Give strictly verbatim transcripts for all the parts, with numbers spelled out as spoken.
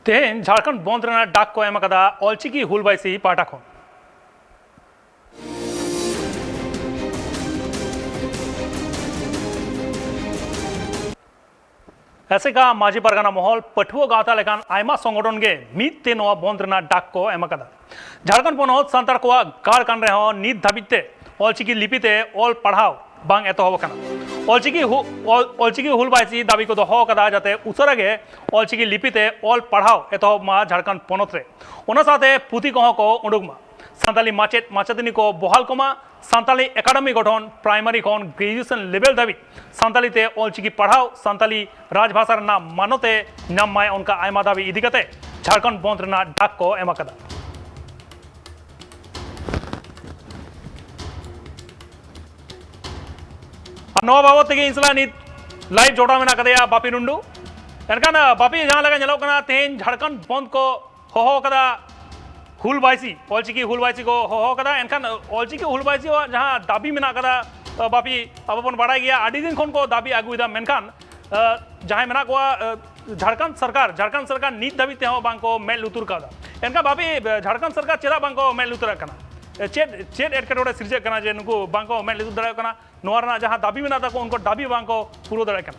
ᱛᱮᱦᱮᱧ ᱡᱷᱟᱲᱠᱷᱚᱸᱰ ᱵᱚᱱᱫ ᱨᱮᱱᱟᱜ ᱰᱟᱠ ᱠᱚ ᱮᱢ ᱟᱠᱟᱫᱟ ᱚᱞᱪᱤᱠᱤ ᱦᱩᱞ ᱵᱟᱭᱥᱤ ᱯᱟᱦᱴᱟ ᱠᱷᱚᱱ᱾ ᱟᱥᱮᱠᱟ ᱢᱟᱹᱡᱷᱤ ᱯᱟᱨᱜᱟᱱᱟ ᱢᱚᱦᱚᱞ, ᱯᱟᱹᱴᱷᱩᱣᱟᱹ ᱜᱟᱶᱛᱟ ᱞᱮᱠᱟᱱ ᱟᱭᱢᱟ ᱥᱚᱝᱜᱚᱴᱷᱚᱱ ᱜᱮ ᱢᱤᱫ ᱛᱮ ᱱᱚᱣᱟ ᱵᱚᱱᱫ ᱨᱮᱱᱟᱜ ᱰᱟᱠ ᱠᱚ ᱮᱢ ᱟᱠᱟᱫᱟ᱾ ᱡᱷᱟᱲᱠᱷᱚᱸᱰ ᱯᱚᱱᱚᱛ ᱥᱟᱱᱛᱟᱲ ᱠᱚᱣᱟᱜ ᱜᱟᱲ ᱠᱟᱱ ᱨᱮᱦᱚᱸ ᱱᱤᱛ ᱫᱷᱟᱹᱵᱤᱡ ᱛᱮ ᱚᱞᱪᱤᱠᱤ ᱞᱤᱯᱤ ᱛᱮ ᱚᱞ ᱯᱟᱲᱦᱟᱣ ᱵᱟᱝ ᱮᱛᱚᱦᱚᱵ ᱟᱠᱟᱱᱟ᱾ ᱚᱞᱪᱤᱠᱤ ᱦᱩ-, ᱚᱞ-, ᱚᱞᱪᱤᱠᱤ ᱦᱩᱞ ᱵᱟᱭᱥᱤ ᱫᱟᱹᱵᱤ ᱠᱚ ᱫᱚᱦᱚ ᱟᱠᱟᱫᱟ ᱡᱟᱛᱮ ᱩᱥᱟᱹᱨᱟ ᱜᱮ ᱚᱞᱪᱤᱠᱤ ᱞᱤᱯᱤ ᱛᱮ ᱚᱞ ᱯᱟᱲᱦᱟᱣ ᱮᱛᱚᱦᱚᱵ ᱢᱟ ᱡᱷᱟᱲᱠᱷᱚᱸᱰ ᱯᱚᱱᱚᱛ ᱨᱮ, ᱚᱱᱟ ᱥᱟᱶᱛᱮ ᱯᱩᱛᱷᱤ ᱠᱚᱦᱚᱸ ᱠᱚ ᱩᱰᱩᱠ ᱢᱟ, ᱥᱟᱱᱛᱟᱞᱤ ᱢᱟᱪᱮᱫ ᱢᱟᱪᱮᱛᱟᱹᱱᱤ ᱠᱚ ᱵᱚᱦᱟᱞ ᱠᱚᱢᱟ, ᱥᱟᱱᱛᱟᱞᱤ ᱮᱠᱟᱰᱮᱢᱤ ᱜᱚᱴᱷᱚᱱ, ᱯᱨᱟᱭᱢᱟᱨᱤ ᱠᱷᱚᱱ ᱜᱨᱮᱡᱩᱭᱮᱥᱚᱱ ᱞᱮᱵᱮᱞ ᱫᱷᱟᱹᱵᱤᱡ ᱥᱟᱱᱛᱟᱞᱤ ᱛᱮ ᱚᱞᱪᱤᱠᱤ ᱯᱟᱲᱦᱟᱣ, ᱥᱟᱱᱛᱟᱞᱤ ᱨᱟᱡᱽᱵᱷᱟᱥᱟ ᱨᱮᱱᱟᱜ ᱢᱟᱱᱚᱛ ᱮ ᱧᱟᱢ ᱢᱟᱭ, ᱚᱱᱠᱟ ᱟᱭᱢᱟ ᱫᱟᱹᱵᱤ ᱤᱫᱤ ᱠᱟᱛᱮ ᱡᱷᱟᱲᱠᱷᱚᱸᱰ ᱵᱚᱱᱫ ᱨᱮᱱᱟᱜ ᱰᱟᱠ ᱠᱚ ᱮᱢ ᱟᱠᱟᱫᱟ᱾ ᱟᱨ ᱱᱚᱣᱟ ᱵᱟᱵᱚᱫ ᱛᱮᱜᱮ ᱤᱧ ᱥᱟᱞᱟᱜ ᱱᱤᱛ ᱞᱟᱭᱤᱵᱷ ᱡᱚᱲᱟᱣ ᱢᱮᱱᱟᱜ ᱟᱠᱟᱫᱮᱭᱟ ᱵᱟᱯᱤ ᱴᱩᱰᱩ᱾ ᱮᱱᱠᱷᱟᱱ, ᱟᱸ, ᱵᱟᱯᱤ, ᱡᱟᱦᱟᱸ ᱞᱮᱠᱟ ᱧᱮᱞᱚᱜ ᱠᱟᱱᱟ, ᱛᱮᱦᱮᱧ ᱡᱷᱟᱲᱠᱷᱚᱸᱰ ᱵᱚᱱᱫ ᱠᱚ ᱦᱚᱦᱚ ᱟᱠᱟᱫᱟ ᱦᱩᱞ ᱵᱟᱭᱥᱤ, ᱚᱞᱪᱤᱠᱤ ᱦᱩᱞ ᱵᱟᱭᱥᱤ ᱠᱚ ᱦᱚᱦᱚ ᱟᱠᱟᱫᱟ᱾ ᱮᱱᱠᱷᱟᱱ, ᱟᱸ, ᱚᱞᱪᱤᱠᱤ ᱦᱩᱞ ᱵᱟᱭᱥᱤᱭᱟᱜ ᱡᱟᱦᱟᱸ ᱫᱟᱹᱵᱤ ᱢᱮᱱᱟᱜ ᱟᱠᱟᱫᱟ, ᱟᱸ, ᱵᱟᱯᱤ, ᱟᱵᱚ ᱵᱚᱱ ᱵᱟᱲᱟᱭ ᱜᱮᱭᱟ, ᱟᱹᱰᱤ ᱫᱤᱱ ᱠᱷᱚᱱ ᱠᱚ ᱫᱟᱹᱵᱤ ᱟᱹᱜᱩᱭᱮᱫᱟ, ᱢᱮᱱᱠᱷᱟᱱ, ᱟᱸ, ᱡᱟᱦᱟᱸᱭ ᱢᱮᱱᱟᱜ ᱠᱚᱣᱟ, ᱟᱸ, ᱡᱷᱟᱲᱠᱷᱚᱸᱰ ᱥᱚᱨᱠᱟᱨ, ᱡᱷᱟᱲᱠᱷᱚᱸᱰ ᱥᱚᱨᱠᱟᱨ ᱱᱤᱛ ᱫᱷᱟᱹᱵᱤᱡ ᱛᱮᱦᱚᱸ ᱵᱟᱝ ᱠᱚ ᱢᱮᱫ ᱞᱩᱛᱩᱨ ᱠᱟᱣᱫᱟ᱾ ᱮᱱᱠᱷᱟᱱ ᱵᱟᱯᱤ, ᱡᱷᱟᱲᱠᱷᱚᱸᱰ ᱥᱚᱨᱠᱟᱨ ᱪᱮᱫᱟᱜ ᱵᱟᱝ ᱠᱚ ᱢᱮᱫ ᱞᱩᱛᱩᱨᱟᱜ ᱠᱟᱱᱟ? ᱪᱮᱫ, ᱪᱮᱫ ᱮᱴᱠᱮᱴᱚᱬᱮ ᱥᱤᱨᱡᱟᱹᱜ ᱠᱟᱱᱟ ᱡᱮ ᱱᱩᱠᱩ ᱵᱟᱝ ᱠᱚ ᱢᱮᱫ ᱞᱩᱛᱩᱨ ᱫᱟᱲᱮᱭᱟᱜ ᱠᱟᱱᱟ? ᱱᱚᱣᱟ ᱨᱮᱱᱟᱜ ᱡᱟᱦᱟᱸ ᱫᱟᱹᱵᱤ ᱢᱮᱱᱟᱜ ᱛᱟᱠᱚ, ᱩᱱᱠᱩ ᱫᱟᱹᱵᱤ ᱵᱟᱝ ᱠᱚ ᱯᱩᱨᱟᱹᱣ ᱫᱟᱲᱮᱭᱟᱜ ᱠᱟᱱᱟ᱾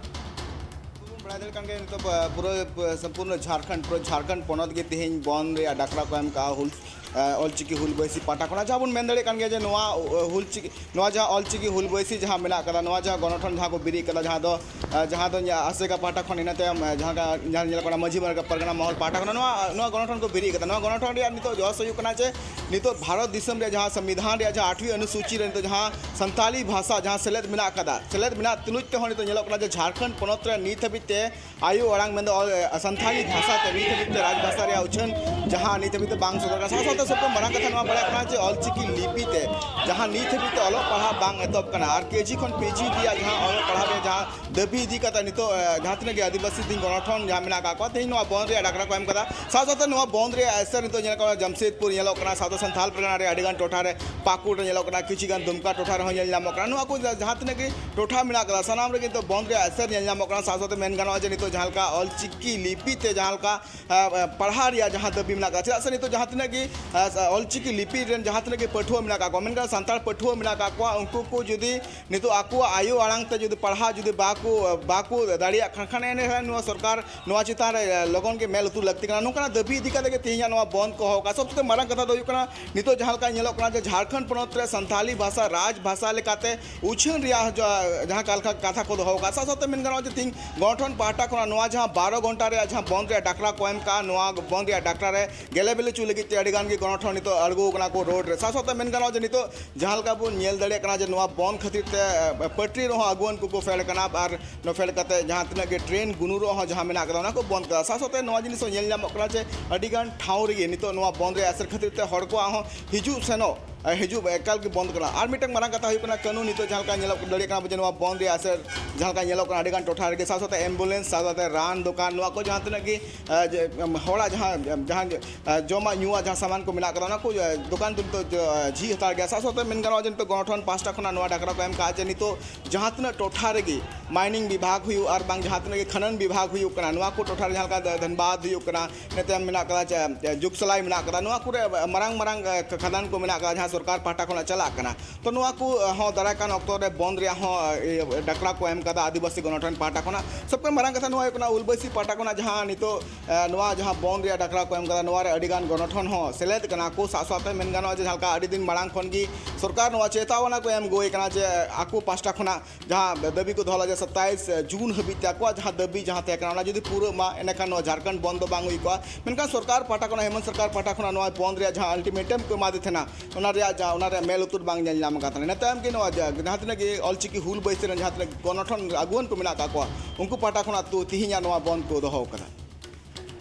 ᱵᱚᱱ ᱵᱟᱲᱟᱭ ᱫᱟᱲᱮᱭᱟᱜ ᱠᱟᱱ ᱜᱮᱭᱟ, ᱱᱤᱛᱚᱜ ᱯᱩᱨᱟᱹ ᱥᱚᱢᱯᱩᱨᱱᱚ ᱡᱷᱟᱲᱠᱷᱚᱸᱰ, ᱯᱩᱨᱟᱹ ᱡᱷᱟᱨᱠᱷᱚᱸᱰ ᱯᱚᱱᱚᱛ ᱜᱮ ᱛᱮᱦᱮᱧ ᱵᱚᱱᱫ ᱨᱮᱭᱟᱜ ᱰᱟᱠᱨᱟ ᱠᱚ ᱮᱢ ᱠᱟᱜᱼᱟ ᱦᱩᱞ, ᱮ, ᱚᱞᱪᱤᱠᱤ ᱦᱩᱞ ᱵᱟᱹᱭᱥᱤ ᱯᱟᱦᱴᱟ ᱠᱷᱚᱱᱟᱜ᱾ ᱡᱟᱦᱟᱸ ᱵᱚᱱ ᱢᱮᱱ ᱫᱟᱲᱮᱭᱟᱜ ᱠᱟᱱ ᱜᱮᱭᱟ ᱡᱮ ᱱᱚᱣᱟ, ᱮ, ᱦᱩᱞ ᱪᱤᱠᱤ, ᱱᱚᱣᱟ ᱡᱟᱦᱟᱸ ᱚᱞᱪᱤᱠᱤ ᱦᱩᱞ ᱵᱟᱹᱭᱥᱤ ᱡᱟᱦᱟᱸ ᱢᱮᱱᱟᱜ ᱠᱟᱫᱟ, ᱱᱚᱣᱟ ᱡᱟᱦᱟᱸ ᱜᱚᱱᱚᱴᱷᱚᱱ ᱡᱟᱦᱟᱸ ᱠᱚ ᱵᱮᱨᱮᱫ ᱠᱟᱫᱟ, ᱡᱟᱦᱟᱸ ᱫᱚ, ᱮ, ᱡᱟᱦᱟᱸ ᱫᱚ ᱟᱥᱮᱠᱟ ᱯᱟᱦᱴᱟ ᱠᱷᱚᱱ, ᱤᱱᱟᱹ ᱛᱟᱭᱚᱢ, ᱮ, ᱡᱟᱦᱟᱸ ᱧᱮᱞᱚᱜ ᱠᱟᱱᱟ ᱢᱟᱹᱡᱷᱤ ᱯᱟᱨᱜᱟᱱᱟ ᱢᱚᱦᱚᱞ ᱯᱟᱦᱴᱟ ᱠᱷᱚᱱ ᱱᱚᱣᱟ, ᱱᱚᱣᱟ ᱜᱚᱱᱚᱴᱷᱚᱱ ᱠᱚ ᱵᱮᱨᱮᱫ ᱠᱟᱫᱟ᱾ ᱱᱚᱣᱟ ᱜᱚᱱᱚᱴᱷᱚᱱ ᱨᱮᱭᱟᱜ ᱱᱤᱛᱚᱜ ᱡᱚᱥ ᱦᱩᱭᱩᱜ ᱠᱟᱱᱟ ᱡᱮ ᱱᱤᱛᱚᱜ ᱵᱷᱟᱨᱚᱛ ᱫᱤᱥᱚᱢ ᱨᱮᱭᱟᱜ ᱡᱟᱦᱟᱸ ᱥᱚᱝᱵᱤᱫᱷᱟᱱ ᱨᱮᱭᱟᱜ ᱡᱟᱦᱟᱸ ᱟᱴᱷᱣᱤ ᱚᱱᱩᱥᱩᱪᱤ ᱨᱮ ᱱᱤᱛᱚᱜ ᱡᱟᱦᱟᱸ ᱥᱟᱱᱛᱟᱞᱤ ᱵᱷᱟᱥᱟ ᱡᱟᱦᱟᱸ ᱥᱮᱞᱮᱫ ᱢᱮᱱᱟᱜ ᱠᱟᱫᱟ, ᱥᱮᱞᱮᱫ ᱢᱮᱱᱟᱜ ᱛᱩᱞᱩᱡ ᱛᱮᱦᱚᱸ ᱱᱤᱛᱚᱜ ᱧᱮᱞᱚᱜ ᱠᱟᱱᱟ ᱡᱮ ᱡᱷᱟᱲᱠᱷᱚᱸᱰ ᱯᱚᱱᱚᱛ ᱨᱮ ᱱᱤᱛ ᱦᱟᱹᱵᱤᱡ ᱛᱮ ᱟᱭᱳ ᱟᱲᱟᱝ ᱢᱮᱱᱫᱚ ᱚᱞ, ᱥᱟᱱᱛᱟᱞᱤ ᱵᱷᱟᱥᱟ ᱛᱮ ᱱᱤᱛ ᱦᱟᱹᱵᱤᱡ ᱛᱮ ᱨᱟᱡᱽ ᱵᱷᱟᱥᱟ ᱨᱮᱭᱟᱜ ᱩᱪᱷᱟᱹᱱ ᱡᱟᱦᱟᱸ ᱱᱤᱛ ᱦᱟᱹᱵᱤᱡ ᱛᱮ ᱵᱟᱝ ᱥᱚᱫᱚᱨ ᱠᱟᱱᱟ᱾ ᱥᱟᱶ ᱥᱟᱶᱛᱮ ᱥᱚᱵ ᱠᱷᱚᱱ ᱢᱟᱨᱟᱝ ᱠᱟᱛᱷᱟ ᱱᱚᱣᱟ ᱵᱟᱲᱟᱭᱚᱜ ᱠᱟᱱᱟ ᱡᱮ ᱚᱞᱪᱤᱠᱤ ᱞᱤᱯᱤ ᱛᱮ ᱡᱟᱦᱟᱸ ᱱᱤᱛ ᱦᱟᱹᱵᱤᱡ ᱛᱮ ᱚᱞᱚᱜ ᱯᱟᱲᱦᱟᱜ ᱵᱟᱝ ᱮᱛᱚᱦᱚᱵ ᱠᱟᱱᱟ ᱟᱨ ᱠᱮᱡᱤ ᱠᱷᱚᱱ ᱯᱤᱡᱤ ᱨᱮᱭᱟᱜ ᱡᱟᱦᱟᱸ ᱚᱞᱚᱜ ᱯᱟᱲᱦᱟᱜ ᱨᱮᱭᱟᱜ ᱡᱟᱦᱟᱸ ᱫᱟᱹᱵᱤ ᱤᱫᱤ ᱠᱟᱛᱮ ᱱᱤᱛᱚᱜ, ᱮ, ᱡᱟᱦᱟᱸ ᱛᱤᱱᱟᱹᱜ ᱜᱮ ᱟᱹᱫᱤᱵᱟᱹᱥᱤ ᱫᱤᱱ ᱜᱚᱱᱚᱴᱷᱚᱱ ᱡᱟᱦᱟᱸ ᱢᱮᱱᱟᱜ ᱟᱠᱟᱫ ᱠᱚᱣᱟ, ᱛᱮᱦᱮᱧ ᱱᱚᱣᱟ ᱵᱚᱱᱫᱷ ᱨᱮᱭᱟᱜ ᱰᱟᱠᱨᱟ ᱠᱚ ᱮᱢ ᱠᱟᱫᱟ᱾ ᱥᱟᱶ ᱥᱟᱶᱛᱮ ᱱᱚᱣᱟ ᱵᱚᱱᱫᱷ ᱨᱮᱭᱟᱜ ᱮᱥᱮᱨ ᱱᱤᱛᱚᱜ ᱧᱮᱞᱚᱜ ᱠᱟᱱᱟ ᱡᱟᱢᱥᱮᱫᱽᱯᱩᱨ, ᱧᱮᱞᱚᱜ ᱠᱟᱱᱟ ᱥᱟᱶᱛᱮ ᱥᱟᱱᱛᱷᱟᱞ ᱯᱟᱨᱜᱟᱱᱟ ᱨᱮ ᱟᱹᱰᱤ ᱜᱟᱱ ᱴᱚᱴᱷᱟ ᱨᱮ, ᱯᱟᱹᱠᱩᱲ ᱨᱮ ᱧᱮᱞᱚᱜ ᱠᱟᱱᱟ, ᱠᱤᱪᱷᱩ ᱜᱟᱱ ᱫᱩᱢᱠᱟ ᱴᱚᱴᱷᱟ ᱨᱮᱦᱚᱸ ᱧᱮᱞ ᱧᱟᱢᱚᱜ ᱠᱟᱱᱟ᱾ ᱱᱚᱣᱟ ᱠᱚ ᱡᱟ-, ᱡᱟᱦᱟᱸ ᱛᱤᱱᱟᱹᱜ ᱜᱮ ᱴᱚᱴᱷᱟ ᱢᱮᱱᱟᱜ ᱟᱠᱟᱫᱟ, ᱥᱟᱱᱟᱢ ᱨᱮᱜᱮ ᱱᱤᱛᱚᱜ ᱵᱚᱱᱫᱷ ᱨᱮᱭᱟᱜ ᱮᱥᱮᱨ ᱧᱮᱞ ᱧᱟᱢᱚᱜ ᱠᱟᱱᱟ᱾ ᱥᱟᱶ ᱥᱟᱶᱛᱮ ᱢᱮᱱ ᱜᱟᱱᱚᱜᱼᱟ ᱡᱮ ᱱᱤᱛᱚᱜ ᱡᱟᱦᱟᱸ ᱞᱮᱠᱟ ᱚᱞᱪᱤᱠᱤ ᱞᱤᱯᱤ ᱛᱮ ᱡᱟᱦᱟᱸ ᱞᱮᱠᱟ ᱟ, ᱟ, ᱯᱟᱲᱦᱟᱣ ᱨᱮᱭᱟᱜ ᱡᱟᱦᱟᱸ ᱫᱟᱹᱵᱤ ᱢᱮᱱᱟᱜ ᱟᱠᱟᱫᱟ, ᱪᱮᱫᱟᱜ ᱥᱮ ᱱᱤᱛᱚᱜ ᱡᱟᱦᱟᱸ ᱛᱤᱱᱟᱹᱜ ᱜᱮ, ᱟ, ᱟ, ᱚᱞᱪᱤᱠᱤ ᱞᱤᱯᱤ ᱨᱮᱱ ᱡᱟᱦᱟᱸ ᱛᱤᱱᱟᱹᱜ ᱜᱮ ᱯᱟᱹᱴᱷᱩᱣᱟᱹ ᱢᱮᱱᱟᱜ ᱟᱠᱟᱫ ᱠᱚᱣᱟ, ᱢᱮᱱᱠᱷᱟᱱ ᱥᱟᱱᱛᱟᱲ ᱯᱟᱹᱴᱷᱩᱣᱟᱹ ᱢᱮᱱᱟᱜ ᱟᱠᱟᱫ ᱠᱚᱣᱟ, ᱩᱱᱠᱩ ᱠᱚ ᱡᱩᱫᱤ ᱱᱤᱛᱚᱜ ᱟᱠᱚᱣᱟᱜ ᱟᱭᱳ ᱟᱲᱟᱝ ᱛᱮ ᱡᱩᱫᱤ ᱯᱟᱲᱦᱟᱣ ᱡᱩᱫᱤ ᱵᱟᱠᱚ, ᱵᱟᱠᱚ ᱫᱟᱲᱮᱭᱟᱜ ᱠᱷᱟᱱ, ᱠᱷᱟᱱ ᱮᱱᱠᱷᱟᱱ ᱱᱚᱣᱟ ᱥᱚᱨᱠᱟᱨ ᱱᱚᱣᱟ ᱪᱮᱛᱟᱱ ᱨᱮ, ᱟ, ᱞᱚᱜᱚᱱ ᱜᱮ ᱢᱮᱫ ᱞᱩᱛᱩᱨ ᱞᱟᱹᱠᱛᱤ ᱠᱟᱱᱟ᱾ ᱱᱚᱝᱠᱟᱱᱟᱜ ᱫᱟᱹᱵᱤ ᱤᱫᱤ ᱠᱟᱛᱮ ᱜᱮ ᱛᱮᱦᱮᱧᱟᱜ ᱱᱚᱣᱟ ᱵᱚᱱᱫ ᱠᱚ ᱦᱚᱦᱚ ᱟᱠᱟᱫᱟ᱾ ᱥᱚᱵ ᱛᱷᱮᱠᱮ ᱢᱟᱨᱟᱝ ᱠᱟᱛᱷᱟ ᱫᱚ ᱦᱩᱭᱩᱜ ᱠᱟᱱᱟ, ᱱᱤᱛᱚᱜ ᱡᱟᱦᱟᱸ ᱞᱮᱠᱟ ᱧᱮᱞᱚᱜ ᱠᱟᱱᱟ ᱡᱮ ᱡᱷᱟᱲᱠᱷᱚᱸᱰ ᱯᱚᱱᱚᱛ ᱨᱮ ᱥᱟᱱᱛᱟᱞᱤ ᱵᱷᱟᱥᱟ ᱨᱟᱡᱽ ᱵᱷᱟᱥᱟ ᱞᱮᱠᱟᱛᱮ ᱩᱪᱷᱟᱹᱱ ᱨᱮᱭᱟᱜ ᱡᱟ-, ᱡᱟᱦᱟᱸ ᱠᱟ-, ᱠᱟᱛᱷᱟ ᱠᱚ ᱫᱚᱦᱚ ᱟᱠᱟᱫ, ᱥᱟᱶ ᱥᱟᱶᱛᱮ ᱢᱮᱱ ᱜᱟᱱᱚᱜᱼᱟ ᱡᱮ ᱛᱮᱦᱮᱧ ᱜᱚᱱᱚᱴᱷᱚᱱ ᱯᱟᱦᱴᱟ ᱠᱷᱚᱱᱟᱜ ᱱᱚᱣᱟ ᱡᱟᱦᱟᱸ ᱵᱟᱨᱚ ᱜᱷᱚᱱᱴᱟ ᱨᱮᱭᱟᱜ ᱡᱟᱦᱟᱸ ᱵᱚᱱᱫ ᱨᱮᱭᱟᱜ ᱰᱟᱠᱨᱟ ᱠᱚ ᱮᱢ ᱠᱟᱜᱼᱟ, ᱱᱚᱣᱟ ᱵᱚᱱᱫ ᱨᱮᱭᱟᱜ ᱰᱟᱠᱨᱟ ᱨᱮ ᱜᱮᱞᱮ ᱵᱤᱞᱤ ᱦᱚᱪᱚ ᱞᱟᱹᱜᱤᱫ ᱛᱮ ᱟᱹᱰᱤ ᱜᱟᱱ ᱜᱮ ᱜᱚᱱᱚᱴᱷᱚᱱ ᱱᱤᱛᱚᱜ ᱟᱬᱜᱚ ᱟᱠᱟᱱᱟ ᱠᱚ ᱨᱳᱰ ᱨᱮ᱾ ᱥᱟᱶ ᱥᱟᱶᱛᱮ ᱢᱮᱱ ᱜᱟᱱᱚᱜᱼᱟ ᱡᱮ ᱱᱤᱛᱚᱜ ᱡᱟᱦᱟᱸ ᱞᱮᱠᱟ ᱵᱚᱱ ᱧᱮᱞ ᱫᱟᱲᱮᱭᱟᱜ ᱠᱟᱱᱟ ᱡᱮ ᱱᱚᱣᱟ ᱵᱚᱱᱫ ᱠᱷᱟᱹᱛᱤᱨ ᱛᱮ, ᱮ, ᱯᱟᱹᱴᱨᱤ ᱨᱮᱦᱚᱸ ᱟᱹᱜᱩᱣᱟᱹᱱ ᱠᱚᱠᱚ ᱯᱷᱮᱰ ᱟᱠᱟᱱᱟ ᱟᱨ ᱱᱚᱣᱟ ᱯᱷᱮᱰ ᱠᱟᱛᱮ ᱡᱟᱦᱟᱸ ᱛᱤᱱᱟᱹᱜ ᱜᱮ ᱴᱨᱮᱱ ᱜᱩᱱᱩᱨᱚᱜ ᱦᱚᱸ ᱡᱟᱦᱟᱸ ᱢᱮᱱᱟᱜ ᱟᱠᱟᱫᱟ, ᱚᱱᱟ ᱠᱚ ᱵᱚᱱᱫ ᱠᱟᱫᱟ᱾ ᱥᱟᱶ ᱥᱟᱶᱛᱮ ᱱᱚᱣᱟ ᱡᱤᱱᱤᱥ ᱦᱚᱸ ᱧᱮᱞ ᱧᱟᱢᱚᱜ ᱠᱟᱱᱟ ᱡᱮ ᱟᱹᱰᱤ ᱜᱟᱱ ᱴᱷᱟᱶ ᱨᱮᱜᱮ ᱱᱤᱛᱚᱜ ᱱᱚᱣᱟ ᱵᱚᱱᱫ ᱨᱮᱭᱟᱜ ᱟᱥᱟᱨ ᱠᱷᱟᱹᱛᱤᱨ ᱛᱮ ᱦᱚᱲ ᱠᱚᱣᱟᱜ ᱦᱚᱸ ᱦᱤᱡᱩᱜ ᱥᱮᱱᱚᱜ, ᱮ, ᱦᱤᱡᱩᱜ ᱮᱠᱟᱞ ᱜᱮ ᱵᱚᱱᱫ ᱠᱟᱱᱟ᱾ ᱟᱨ ᱢᱤᱫᱴᱟᱝ ᱢᱟᱨᱟᱝ ᱠᱟᱛᱷᱟ ᱦᱩᱭᱩᱜ ᱠᱟᱱᱟ, ᱠᱟᱹᱱᱩᱱ ᱱᱤᱛᱚᱜ ᱡᱟᱦᱟᱸ ᱞᱮᱠᱟ ᱧᱮᱞᱚᱜ ᱫᱟᱲᱮᱭᱟᱜ ᱠᱟᱱᱟ ᱡᱮ ᱱᱚᱣᱟ ᱵᱚᱱᱫ ᱨᱮᱭᱟᱜ ᱟᱥᱟᱨ ᱡᱟᱦᱟᱸ ᱞᱮᱠᱟ ᱧᱮᱞᱚᱜ ᱠᱟᱱᱟ ᱟᱹᱰᱤ ᱜᱟᱱ ᱴᱚᱴᱷᱟ ᱨᱮᱜᱮ, ᱥᱟᱶ ᱥᱟᱶᱛᱮ ᱮᱢᱵᱩᱞᱮᱱᱥ, ᱥᱟᱶ ᱥᱟᱶᱛᱮ ᱨᱟᱱ ᱫᱚᱠᱟᱱ, ᱱᱚᱣᱟ ᱠᱚ ᱡᱟᱦᱟᱸ ᱛᱤᱱᱟᱹᱜ ᱜᱮ, ᱮ, ᱡᱮ, ᱮᱢ, ᱦᱚᱲᱟᱜ ᱡᱟᱦᱟᱸ, ᱡᱟᱦᱟᱸ, ᱮ, ᱡᱚᱢᱟᱜ ᱧᱩᱣᱟᱜ ᱡᱟᱦᱟᱸ ᱥᱟᱢᱟᱱ ᱠᱚ ᱢᱮᱱᱟᱜ ᱟᱠᱟᱫᱟ, ᱚᱱᱟ ᱠᱚ, ᱮ, ᱫᱚᱠᱟᱱ ᱫᱚ ᱱᱤᱛᱚᱜ ᱡᱚ-, ᱮ, ᱡᱷᱤᱡ ᱦᱟᱛᱟᱲ ᱜᱮᱭᱟ᱾ ᱥᱟᱶ ᱥᱟᱶᱛᱮ ᱢᱮᱱ ᱜᱟᱱᱚᱜᱼᱟ ᱡᱮ ᱱᱤᱛᱚᱜ ᱜᱚᱱᱚᱴᱷᱚᱱ ᱯᱟᱦᱴᱟ ᱠᱷᱚᱱᱟᱜ ᱱᱚᱣᱟ ᱰᱟᱠᱨᱟ ᱠᱚ ᱮᱢ ᱠᱟᱜᱼᱟ ᱡᱮ ᱱᱤᱛᱚᱜ ᱡᱟᱦᱟᱸ ᱛᱤᱱᱟᱹᱜ ᱴᱚᱴᱷᱟ ᱨᱮᱜᱮ mining ᱵᱤᱵᱷᱟᱜᱽ ᱦᱩᱭᱩᱜ ᱟᱨ ᱵᱟᱝ ᱡᱟᱦᱟᱸ ᱛᱤᱱᱟᱹᱜ ᱜᱮ ᱠᱷᱟᱱᱟᱱ ᱵᱤᱵᱷᱟᱜᱽ ᱦᱩᱭᱩᱜ ᱠᱟᱱᱟ, ᱱᱚᱣᱟ ᱠᱚ ᱴᱚᱴᱷᱟ ᱨᱮ ᱡᱟᱦᱟᱸ ᱞᱮᱠᱟ ᱫᱷᱟᱱᱵᱟᱫᱽ ᱦᱩᱭᱩᱜ ᱠᱟᱱᱟ, ᱤᱱᱟᱹ ᱛᱟᱭᱚᱢ ᱢᱮᱱᱟᱜ ᱠᱟᱫᱟ ᱡᱮ, ᱡᱩᱜᱽᱥᱟᱞᱟᱭ ᱢᱮᱱᱟᱜ ᱠᱟᱫᱟ, ᱱᱚᱣᱟ ᱠᱚᱨᱮ ᱢᱟᱨᱟᱝ ᱢᱟᱨᱟᱝ, ᱮ, ᱠᱷᱟᱫᱟᱱ ᱠᱚ ᱢᱮᱱᱟᱜ ᱠᱟᱫᱟ ᱡᱟᱦᱟᱸ ᱥᱚᱨᱠᱟᱨ ᱯᱟᱦᱴᱟ ᱠᱷᱚᱱᱟᱜ ᱪᱟᱞᱟᱜ ᱠᱟᱱᱟ᱾ ᱛᱚ ᱱᱚᱣᱟ ᱠᱚ, ᱮ, ᱦᱚᱸ ᱫᱟᱨᱟᱭ ᱠᱟᱱ ᱚᱠᱛᱚ ᱨᱮ ᱵᱚᱱᱫ ᱨᱮᱭᱟᱜ ᱦᱚᱸ, ᱮ, ᱰᱟᱠᱨᱟ ᱠᱚ ᱮᱢ ᱠᱟᱫᱟ ᱟᱹᱫᱤᱵᱟᱹᱥᱤ ᱜᱚᱱᱚᱴᱷᱚᱱ ᱯᱟᱦᱴᱟ ᱠᱷᱚᱱᱟᱜ᱾ ᱥᱚᱵ ᱠᱷᱚᱱ ᱢᱟᱨᱟᱝ ᱠᱟᱛᱷᱟ ᱱᱚᱣᱟ ᱦᱩᱭᱩᱜ ᱠᱟᱱᱟ, ᱩᱞᱵᱟᱹᱥᱤ ᱯᱟᱦᱴᱟ ᱠᱷᱚᱱᱟᱜ ᱡᱟᱦᱟᱸ ᱱᱤᱛᱚᱜ, ᱮ, ᱱᱚᱣᱟ ᱡᱟᱦᱟᱸ ᱵᱚᱱᱫ ᱨᱮᱭᱟᱜ ᱰᱟᱠᱨᱟ ᱠᱚ ᱮᱢ ᱠᱟᱫᱟ, ᱱᱚᱣᱟ ᱨᱮ ᱟᱹᱰᱤ ᱜᱟᱱ ᱜᱚᱱᱚᱴᱷᱚᱱ ᱦᱚᱸ ᱥᱮᱞᱮᱫ ᱠᱟᱱᱟ ᱠᱚ᱾ ᱥᱟᱶ ᱥᱟᱶᱛᱮ ᱢᱮᱱ ᱜᱟᱱᱚᱜᱼᱟ ᱡᱮ ᱡᱟᱦᱟᱸ ᱞᱮᱠᱟ ᱟᱹᱰᱤ ᱫᱤᱱ ᱢᱟᱲᱟᱝ ᱠᱷᱚᱱ ᱜᱮ ᱥᱚᱨᱠᱟᱨ ᱱᱚᱣᱟ ᱪᱮᱛᱟᱣᱚᱱᱟ ᱠᱚ ᱮᱢ ᱟᱹᱜᱩᱭᱮ ᱠᱟᱱᱟ ᱡᱮ ᱟᱠᱚ ᱯᱟᱦᱴᱟ ᱠᱷᱚᱱᱟᱜ ᱡᱟᱦᱟᱸ ᱫᱟᱹᱵᱤ ᱠᱚ ᱫᱚᱦᱚ ᱞᱮᱫᱟ ᱡᱮ ᱥᱟᱛᱟᱭᱤᱥ ᱡᱩᱱ ᱦᱟᱹᱵᱤᱡ ᱛᱮ ᱟᱠᱚᱣᱟᱜ ᱡᱟᱦᱟᱸ ᱫᱟᱹᱵᱤ ᱡᱟᱦᱟᱸ ᱛᱟᱦᱮᱸ ᱠᱟᱱᱟ, ᱚᱱᱟ ᱡᱩᱫᱤ ᱯᱩᱨᱟᱹᱜ ᱢᱟ, ᱮᱸᱰᱮᱠᱷᱟᱱ ᱱᱚᱣᱟ ᱡᱷᱟᱲᱠᱷᱚᱸᱰ ᱵᱚᱱᱫ ᱫᱚ ᱵᱟᱝ ᱦᱩᱭ ᱠᱚᱜᱼᱟ᱾ ᱢᱮᱱᱠᱷᱟᱱ ᱥᱚᱨᱠᱟᱨ ᱯᱟᱦᱴᱟ ᱠᱷᱚᱱᱟᱜ, ᱦᱮᱢᱚᱱᱛ ᱥᱚᱨᱠᱟᱨ ᱯᱟᱦᱴᱟ ᱠᱷᱚᱱᱟᱜ ᱱᱚᱣᱟ ᱵᱚᱱᱫ ᱨᱮᱭᱟᱜ ᱡᱟᱦᱟᱸ ultimatum ᱠᱚ ᱮᱢᱟᱫᱮ ᱛᱟᱦᱮᱱᱟ, ᱚᱱᱟ ᱨᱮᱭᱟᱜ ᱡᱟ-, ᱚᱱᱟ ᱨᱮᱭᱟᱜ ᱢᱮᱫ ᱞᱩᱛᱩᱨ ᱵᱟᱝ ᱧᱮᱞ ᱧᱟᱢ ᱟᱠᱟᱫ ᱛᱟᱦᱮᱱᱟ᱾ ᱤᱱᱟᱹ ᱛᱟᱭᱚᱢ ᱜᱮ ᱱᱚᱣᱟ ᱡᱟ-, ᱡᱟᱦᱟᱸ ᱛᱤᱱᱟᱹᱜ ᱜᱮ ᱚᱞᱪᱤᱠᱤ ᱦᱩᱞ ᱵᱟᱹᱭᱥᱤ ᱨᱮᱱ ᱡᱟᱦᱟᱸ ᱛᱤᱱᱟᱹᱜ ᱜᱚᱱᱚᱴᱷᱚᱱ ᱟᱹᱜᱩᱣᱟᱹᱱ ᱠᱚ ᱢᱮᱱᱟᱜ ᱟᱠᱟᱫ ᱠᱚᱣᱟ, ᱩᱱᱠᱩ ᱯᱟᱦᱴᱟ ᱠᱷᱚᱱᱟᱜ ᱛᱚ ᱛᱮᱦᱮᱧᱟᱜ ᱱᱚᱣᱟ ᱵᱚᱱᱫ ᱠᱚ ᱫᱚᱦᱚ ᱟᱠᱟᱫᱟ᱾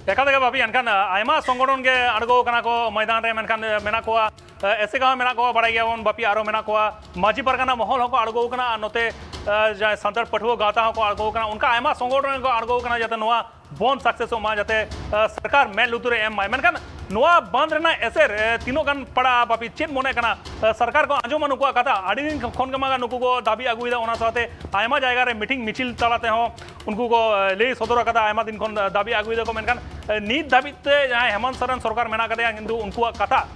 ᱮᱠᱟᱞ ᱛᱮᱜᱮ ᱵᱟᱯᱤ, ᱮᱱᱠᱷᱟᱱ ᱟᱭᱢᱟ ᱥᱚᱝᱜᱚᱴᱷᱚᱱ ᱜᱮ ᱟᱬᱜᱚ ᱠᱟᱱᱟ ᱠᱚ ᱢᱚᱭᱫᱟᱱ ᱨᱮ, ᱢᱮᱱᱠᱷᱟᱱ ᱢᱮᱱᱟᱜ ᱠᱚᱣᱟ ᱮᱥᱮᱠᱟ ᱦᱚᱸ ᱢᱮᱱᱟᱜ ᱠᱚᱣᱟ, ᱵᱟᱲᱟᱭ ᱜᱮᱭᱟᱵᱚᱱ ᱵᱟᱯᱤ, ᱟᱨᱚ ᱢᱮᱱᱟᱜ ᱠᱚᱣᱟ ᱢᱟᱹᱡᱷᱤ ᱯᱟᱨᱜᱟᱱᱟ ᱢᱚᱦᱚᱞ ᱦᱚᱸᱠᱚ ᱟᱬᱜᱚ ᱠᱟᱱᱟ, ᱟᱨ ᱱᱚᱛᱮ ᱡᱟᱦᱟᱸᱭ ᱥᱟᱱᱛᱟᱲ ᱯᱟᱹᱴᱷᱩᱣᱟᱹ ᱜᱟᱶᱛᱟ ᱦᱚᱸᱠᱚ ᱟᱬᱜᱚ ᱠᱟᱱᱟ, ᱚᱱᱠᱟ ᱟᱭᱢᱟ ᱥᱚᱝᱜᱚᱴᱷᱚᱱ ᱠᱚ ᱟᱬᱜᱚ ᱠᱟᱱᱟ ᱡᱟᱛᱮ ᱱᱚᱣᱟ ᱵᱚᱱᱫ ᱥᱟᱠᱥᱮᱥᱚᱜ ᱢᱟ, ᱡᱟᱛᱮ ᱥᱚᱨᱠᱟᱨ ᱢᱮᱫ ᱞᱩᱛᱩᱨ ᱮ ᱮᱢ ᱢᱟᱭ᱾ ᱢᱮᱱᱠᱷᱟᱱ ᱱᱚᱣᱟ ᱵᱚᱱᱫ ᱨᱮᱱᱟᱜ ᱮᱥᱮᱨ ᱛᱤᱱᱟᱹᱜ ᱜᱟᱱ ᱯᱟᱲᱟᱜᱼᱟ ᱵᱟᱯᱤ, ᱪᱮᱫ ᱢᱚᱱᱮ ᱠᱟᱱᱟ? ᱥᱚᱨᱠᱟᱨ ᱠᱚ ᱟᱸᱡᱚᱢᱟ ᱱᱩᱠᱩᱣᱟᱜ ᱠᱟᱛᱷᱟ? ᱟᱹᱰᱤ ᱫᱤᱱ ᱠᱷᱚᱱ ᱜᱮ ᱢᱟ ᱱᱩᱠᱩ ᱠᱚ ᱫᱟᱹᱵᱤ ᱟᱹᱜᱩᱭᱮᱫᱟ, ᱚᱱᱟ ᱥᱟᱶᱛᱮ ᱟᱭᱢᱟ ᱡᱟᱭᱜᱟ ᱨᱮ ᱢᱤᱴᱤᱝ ᱢᱤᱪᱷᱤᱞ ᱛᱟᱞᱟ ᱛᱮᱦᱚᱸ ᱩᱱᱠᱩ ᱠᱚ ᱞᱟᱹᱭ ᱥᱚᱫᱚᱨ ᱟᱠᱟᱫᱟ, ᱟᱭᱢᱟ ᱫᱤᱱ ᱠᱷᱚᱱ ᱫᱟᱹᱵᱤ ᱟᱹᱜᱩᱭᱮᱫᱟ ᱠᱚ᱾ ᱢᱮᱱᱠᱷᱟᱱ ᱱᱤᱛ ᱫᱷᱟᱹᱵᱤᱡ ᱛᱮ ᱡᱟᱦᱟᱸᱭ ᱦᱮᱢᱚᱱᱛ ᱥᱚᱨᱮᱱ ᱥᱚᱨᱠᱟᱨ ᱢᱮᱱᱟᱜ ᱟᱠᱟᱫᱮᱭᱟ, ᱠᱤᱱᱛᱩ ᱩᱱᱠᱩᱣᱟᱜ ᱠᱟᱛᱷᱟ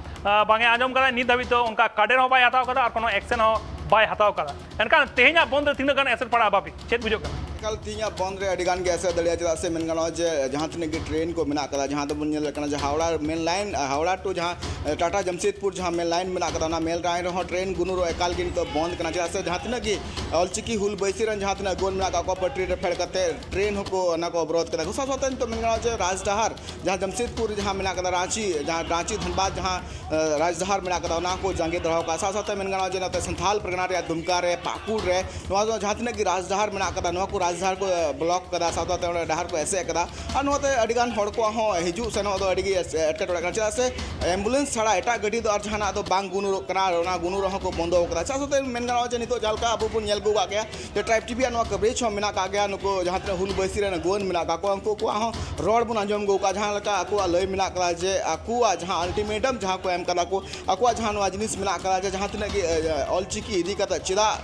ᱵᱟᱝ ᱮ ᱟᱸᱡᱚᱢ ᱠᱟᱫᱟ᱾ ᱱᱤᱛ ᱫᱷᱟᱹᱵᱤᱡ ᱛᱮ ᱚᱱᱠᱟ ᱠᱟᱰᱮᱨ ᱦᱚᱸ ᱵᱟᱭ ᱦᱟᱛᱟᱣ ᱠᱟᱫᱟ ᱟᱨ ᱠᱳᱱᱳ ᱮᱠᱥᱮᱱ ᱦᱚᱸ ᱵᱟᱭ ᱦᱟᱛᱟᱣ ᱠᱟᱫᱟ᱾ ᱮᱱᱠᱷᱟᱱ ᱛᱮᱦᱮᱧᱟᱜ ᱵᱚᱱᱫ ᱨᱮ ᱛᱤᱱᱟᱹᱜ ᱜᱟᱱ ᱮᱥᱮᱨ ᱯᱟᱲᱟᱜᱼᱟ ᱵᱟᱯᱤ, ᱪᱮᱫ ᱵᱩᱡᱷᱟᱹᱜ ᱠᱟᱱᱟ? ᱮᱠᱟᱞ ᱛᱮᱦᱮᱧᱟᱜ ᱵᱚᱱᱫ ᱨᱮ ᱟᱹᱰᱤ ᱜᱟᱱ ᱜᱮ ᱮᱥᱮᱨ ᱫᱟᱲᱮᱭᱟᱜᱼᱟ, ᱪᱮᱫᱟᱜ ᱥᱮ ᱢᱮᱱ ᱜᱟᱱᱚᱜᱼᱟ ᱡᱮ ᱡᱟᱦᱟᱸ ᱛᱤᱱᱟᱹᱜ ᱜᱮ ᱴᱨᱮᱱ ᱠᱚ ᱢᱮᱱᱟᱜ ᱠᱟᱫᱟ, ᱡᱟᱦᱟᱸ ᱫᱚᱵᱚᱱ ᱧᱮᱞ ᱠᱟᱱᱟ ᱡᱮ ᱦᱟᱣᱲᱟ ᱢᱮᱱ ᱞᱟᱭᱤᱱ, ᱦᱟᱣᱲᱟ ᱴᱩ ᱡᱟᱦᱟᱸ ᱴᱟᱴᱟ ᱡᱟᱢᱥᱮᱫᱽᱯᱩᱨ ᱡᱟᱦᱟᱸ ᱢᱮᱱ ᱞᱟᱭᱤᱱ ᱢᱮᱱᱟᱜ ᱠᱟᱫᱟ, ᱚᱱᱟ ᱢᱮᱱ ᱞᱟᱭᱤᱱ ᱨᱮᱦᱚᱸ ᱴᱨᱮᱱ ᱜᱩᱱᱩᱨᱚᱜ ᱮᱠᱟᱞ ᱜᱮ ᱱᱤᱛᱚᱜ ᱵᱚᱱᱫ ᱠᱟᱱᱟ, ᱪᱮᱫᱟᱜ ᱥᱮ ᱡᱟᱦᱟᱸ ᱛᱤᱱᱟᱹᱜ ᱜᱮ ᱚᱞᱪᱤᱠᱤ ᱦᱩᱞ ᱵᱟᱹᱭᱥᱤ ᱨᱮᱱ ᱡᱟᱦᱟᱸ ᱛᱤᱱᱟᱹᱜ ᱟᱹᱜᱩᱣᱟᱹᱱ ᱢᱮᱱᱟᱜ ᱠᱟᱜ ᱠᱚᱣᱟ ᱯᱟᱹᱴᱨᱤ ᱨᱮ ᱯᱷᱮᱰ ᱠᱟᱛᱮ ᱴᱨᱮᱱ ᱦᱚᱸᱠᱚ ᱚᱱᱟ ᱠᱚ ᱚᱵᱚᱨᱳᱫᱷ ᱠᱟᱫᱟ᱾ ᱥᱟᱶ ᱥᱟᱶᱛᱮ ᱱᱤᱛᱚᱜ ᱢᱮᱱ ᱜᱟᱱᱚᱜᱼᱟ ᱡᱮ ᱨᱟᱡᱽᱰᱟᱦᱟᱨ ᱡᱟᱦᱟᱸ ᱡᱟᱢᱥᱮᱫᱽᱯᱩᱨ ᱨᱮ ᱡᱟᱦᱟᱸ ᱢᱮᱱᱟᱜ ᱠᱟᱫᱟ, ᱨᱟᱸᱪᱤ, ᱡᱟᱦᱟᱸ ᱨᱟᱸᱪᱤ ᱫᱷᱟᱱᱵᱟᱫᱽ ᱡᱟᱦᱟᱸ ᱨᱟᱡᱽᱰᱟᱦᱟᱨ ᱢᱮᱱᱟᱜ ᱠᱟᱫᱟ, ᱚᱱᱟ ᱠᱚ ᱡᱟᱸᱜᱮ ᱫᱚᱦᱚ ᱠᱟᱜᱼᱟ᱾ ᱥᱟᱶ ᱥᱟᱶᱛᱮ ᱢᱮᱱ ᱜᱟᱱᱚᱜᱼᱟ ᱡᱮ ᱱᱚᱛᱮ ᱥᱟᱱᱛᱷᱟᱞ ᱯᱟᱨᱜᱟᱱᱟ ᱨᱮᱭᱟᱜ ᱫᱩᱢᱠᱟ ᱨᱮ, ᱯᱟᱹᱠᱩᱲ ᱨᱮ, ᱱᱚᱣᱟ ᱫᱚ ᱡᱟᱦᱟᱸ ᱛᱤᱱᱟᱹᱜ ᱜᱮ ᱨᱟᱡᱽᱰᱟᱦᱟᱨ ᱢᱮᱱᱟᱜ ᱠᱟᱫᱟ, ᱱᱚᱣᱟ ᱠᱚ ᱨᱟᱡᱽᱰᱟᱦᱟᱨ ᱠᱚ ᱵᱞᱚᱠ ᱠᱟᱫᱟ, ᱥᱟᱶ ᱥᱟᱶᱛᱮ ᱚᱸᱰᱮ ᱰᱟᱦᱟᱨ ᱠᱚ ᱮᱥᱮᱫ ᱠᱟᱫᱟ᱾ ᱟᱨ ᱱᱚᱣᱟᱛᱮ ᱟᱹᱰᱤ ᱜᱟᱱ ᱦᱚᱲ ᱠᱚᱣᱟᱜ ᱦᱚᱸ ᱦᱤᱡᱩᱜ ᱥᱮᱱᱚᱜ ᱫᱚ ᱟᱹᱰᱤ ᱜᱮ ᱮᱴᱠᱮᱴᱚᱬᱮ ᱠᱟᱱᱟ, ᱪᱮᱫᱟᱜ ᱥᱮ ᱮᱢᱵᱩᱞᱮᱱᱥ ᱪᱷᱟᱲᱟ ᱮᱴᱟᱜ ᱜᱟᱹᱰᱤ ᱫᱚ ᱟᱨ ᱡᱟᱦᱟᱱᱟᱜ ᱫᱚ ᱵᱟᱝ ᱜᱩᱱᱩᱨᱚᱜ ᱠᱟᱱᱟ, ᱟᱨ ᱚᱱᱟ ᱜᱩᱱᱩᱨ ᱦᱚᱸᱠᱚ ᱵᱚᱱᱫᱚ ᱠᱟᱫᱟ᱾ ᱪᱮᱫᱟᱜ ᱥᱟᱶᱛᱮ ᱢᱮᱱ ᱜᱟᱱᱚᱜᱼᱟ ᱡᱮ ᱱᱤᱛᱚᱜ ᱡᱟᱦᱟᱸ ᱞᱮᱠᱟ ᱟᱵᱚ ᱵᱚᱱ ᱧᱮᱞ ᱟᱹᱜᱩ ᱠᱟᱜ ᱜᱮᱭᱟ ᱡᱮ ᱴᱨᱟᱭᱤᱵᱽ ᱴᱤᱵᱷᱤ ᱟᱜ ᱱᱚᱣᱟ ᱠᱟᱵᱷᱨᱮᱡᱽ ᱦᱚᱸ ᱢᱮᱱᱟᱜ ᱠᱟᱜ ᱜᱮᱭᱟ, ᱱᱩᱠᱩ ᱡᱟᱦᱟᱸ ᱛᱤᱱᱟᱹᱜ ᱦᱩᱞ ᱵᱟᱹᱭᱥᱤ ᱨᱮᱱ ᱟᱹᱜᱩᱣᱟᱹᱱ ᱢᱮᱱᱟᱜ ᱠᱟᱜ ᱠᱚᱣᱟ, ᱩᱱᱠᱩ ᱠᱚᱣᱟᱜ ᱦᱚᱸ ᱨᱚᱲ ᱵᱚᱱ ᱟᱸᱡᱚᱢ ᱟᱹᱜᱩ ᱠᱟᱜᱼᱟ, ᱡᱟᱦᱟᱸ ᱞᱮᱠᱟ ᱟᱠᱚᱣᱟᱜ ᱞᱟᱹᱭ ᱢᱮᱱᱟᱜ ᱠᱟᱫᱟ ᱡᱮ ᱟᱠᱚᱣᱟᱜ ᱡᱟᱦᱟᱸ ᱟᱞᱴᱤᱢᱮᱴᱟᱢ ᱡᱟᱦᱟᱸ ᱠᱚ ᱮᱢ ᱠᱟᱫᱟ ᱠᱚ, ᱟᱠᱚᱣᱟᱜ ᱡᱟᱦᱟᱸ ᱱᱚᱣᱟ ᱡᱤᱱᱤᱥ ᱢᱮᱱᱟᱜ ᱠᱟᱫᱟ ᱡᱮ ᱡᱟᱦᱟᱸ ᱛᱤᱱᱟᱹᱜ ᱜᱮ ᱮ, ᱚᱞᱪᱤᱠᱤ ᱤᱫᱤ ᱠᱟᱛᱮ ᱪᱮᱫᱟᱜ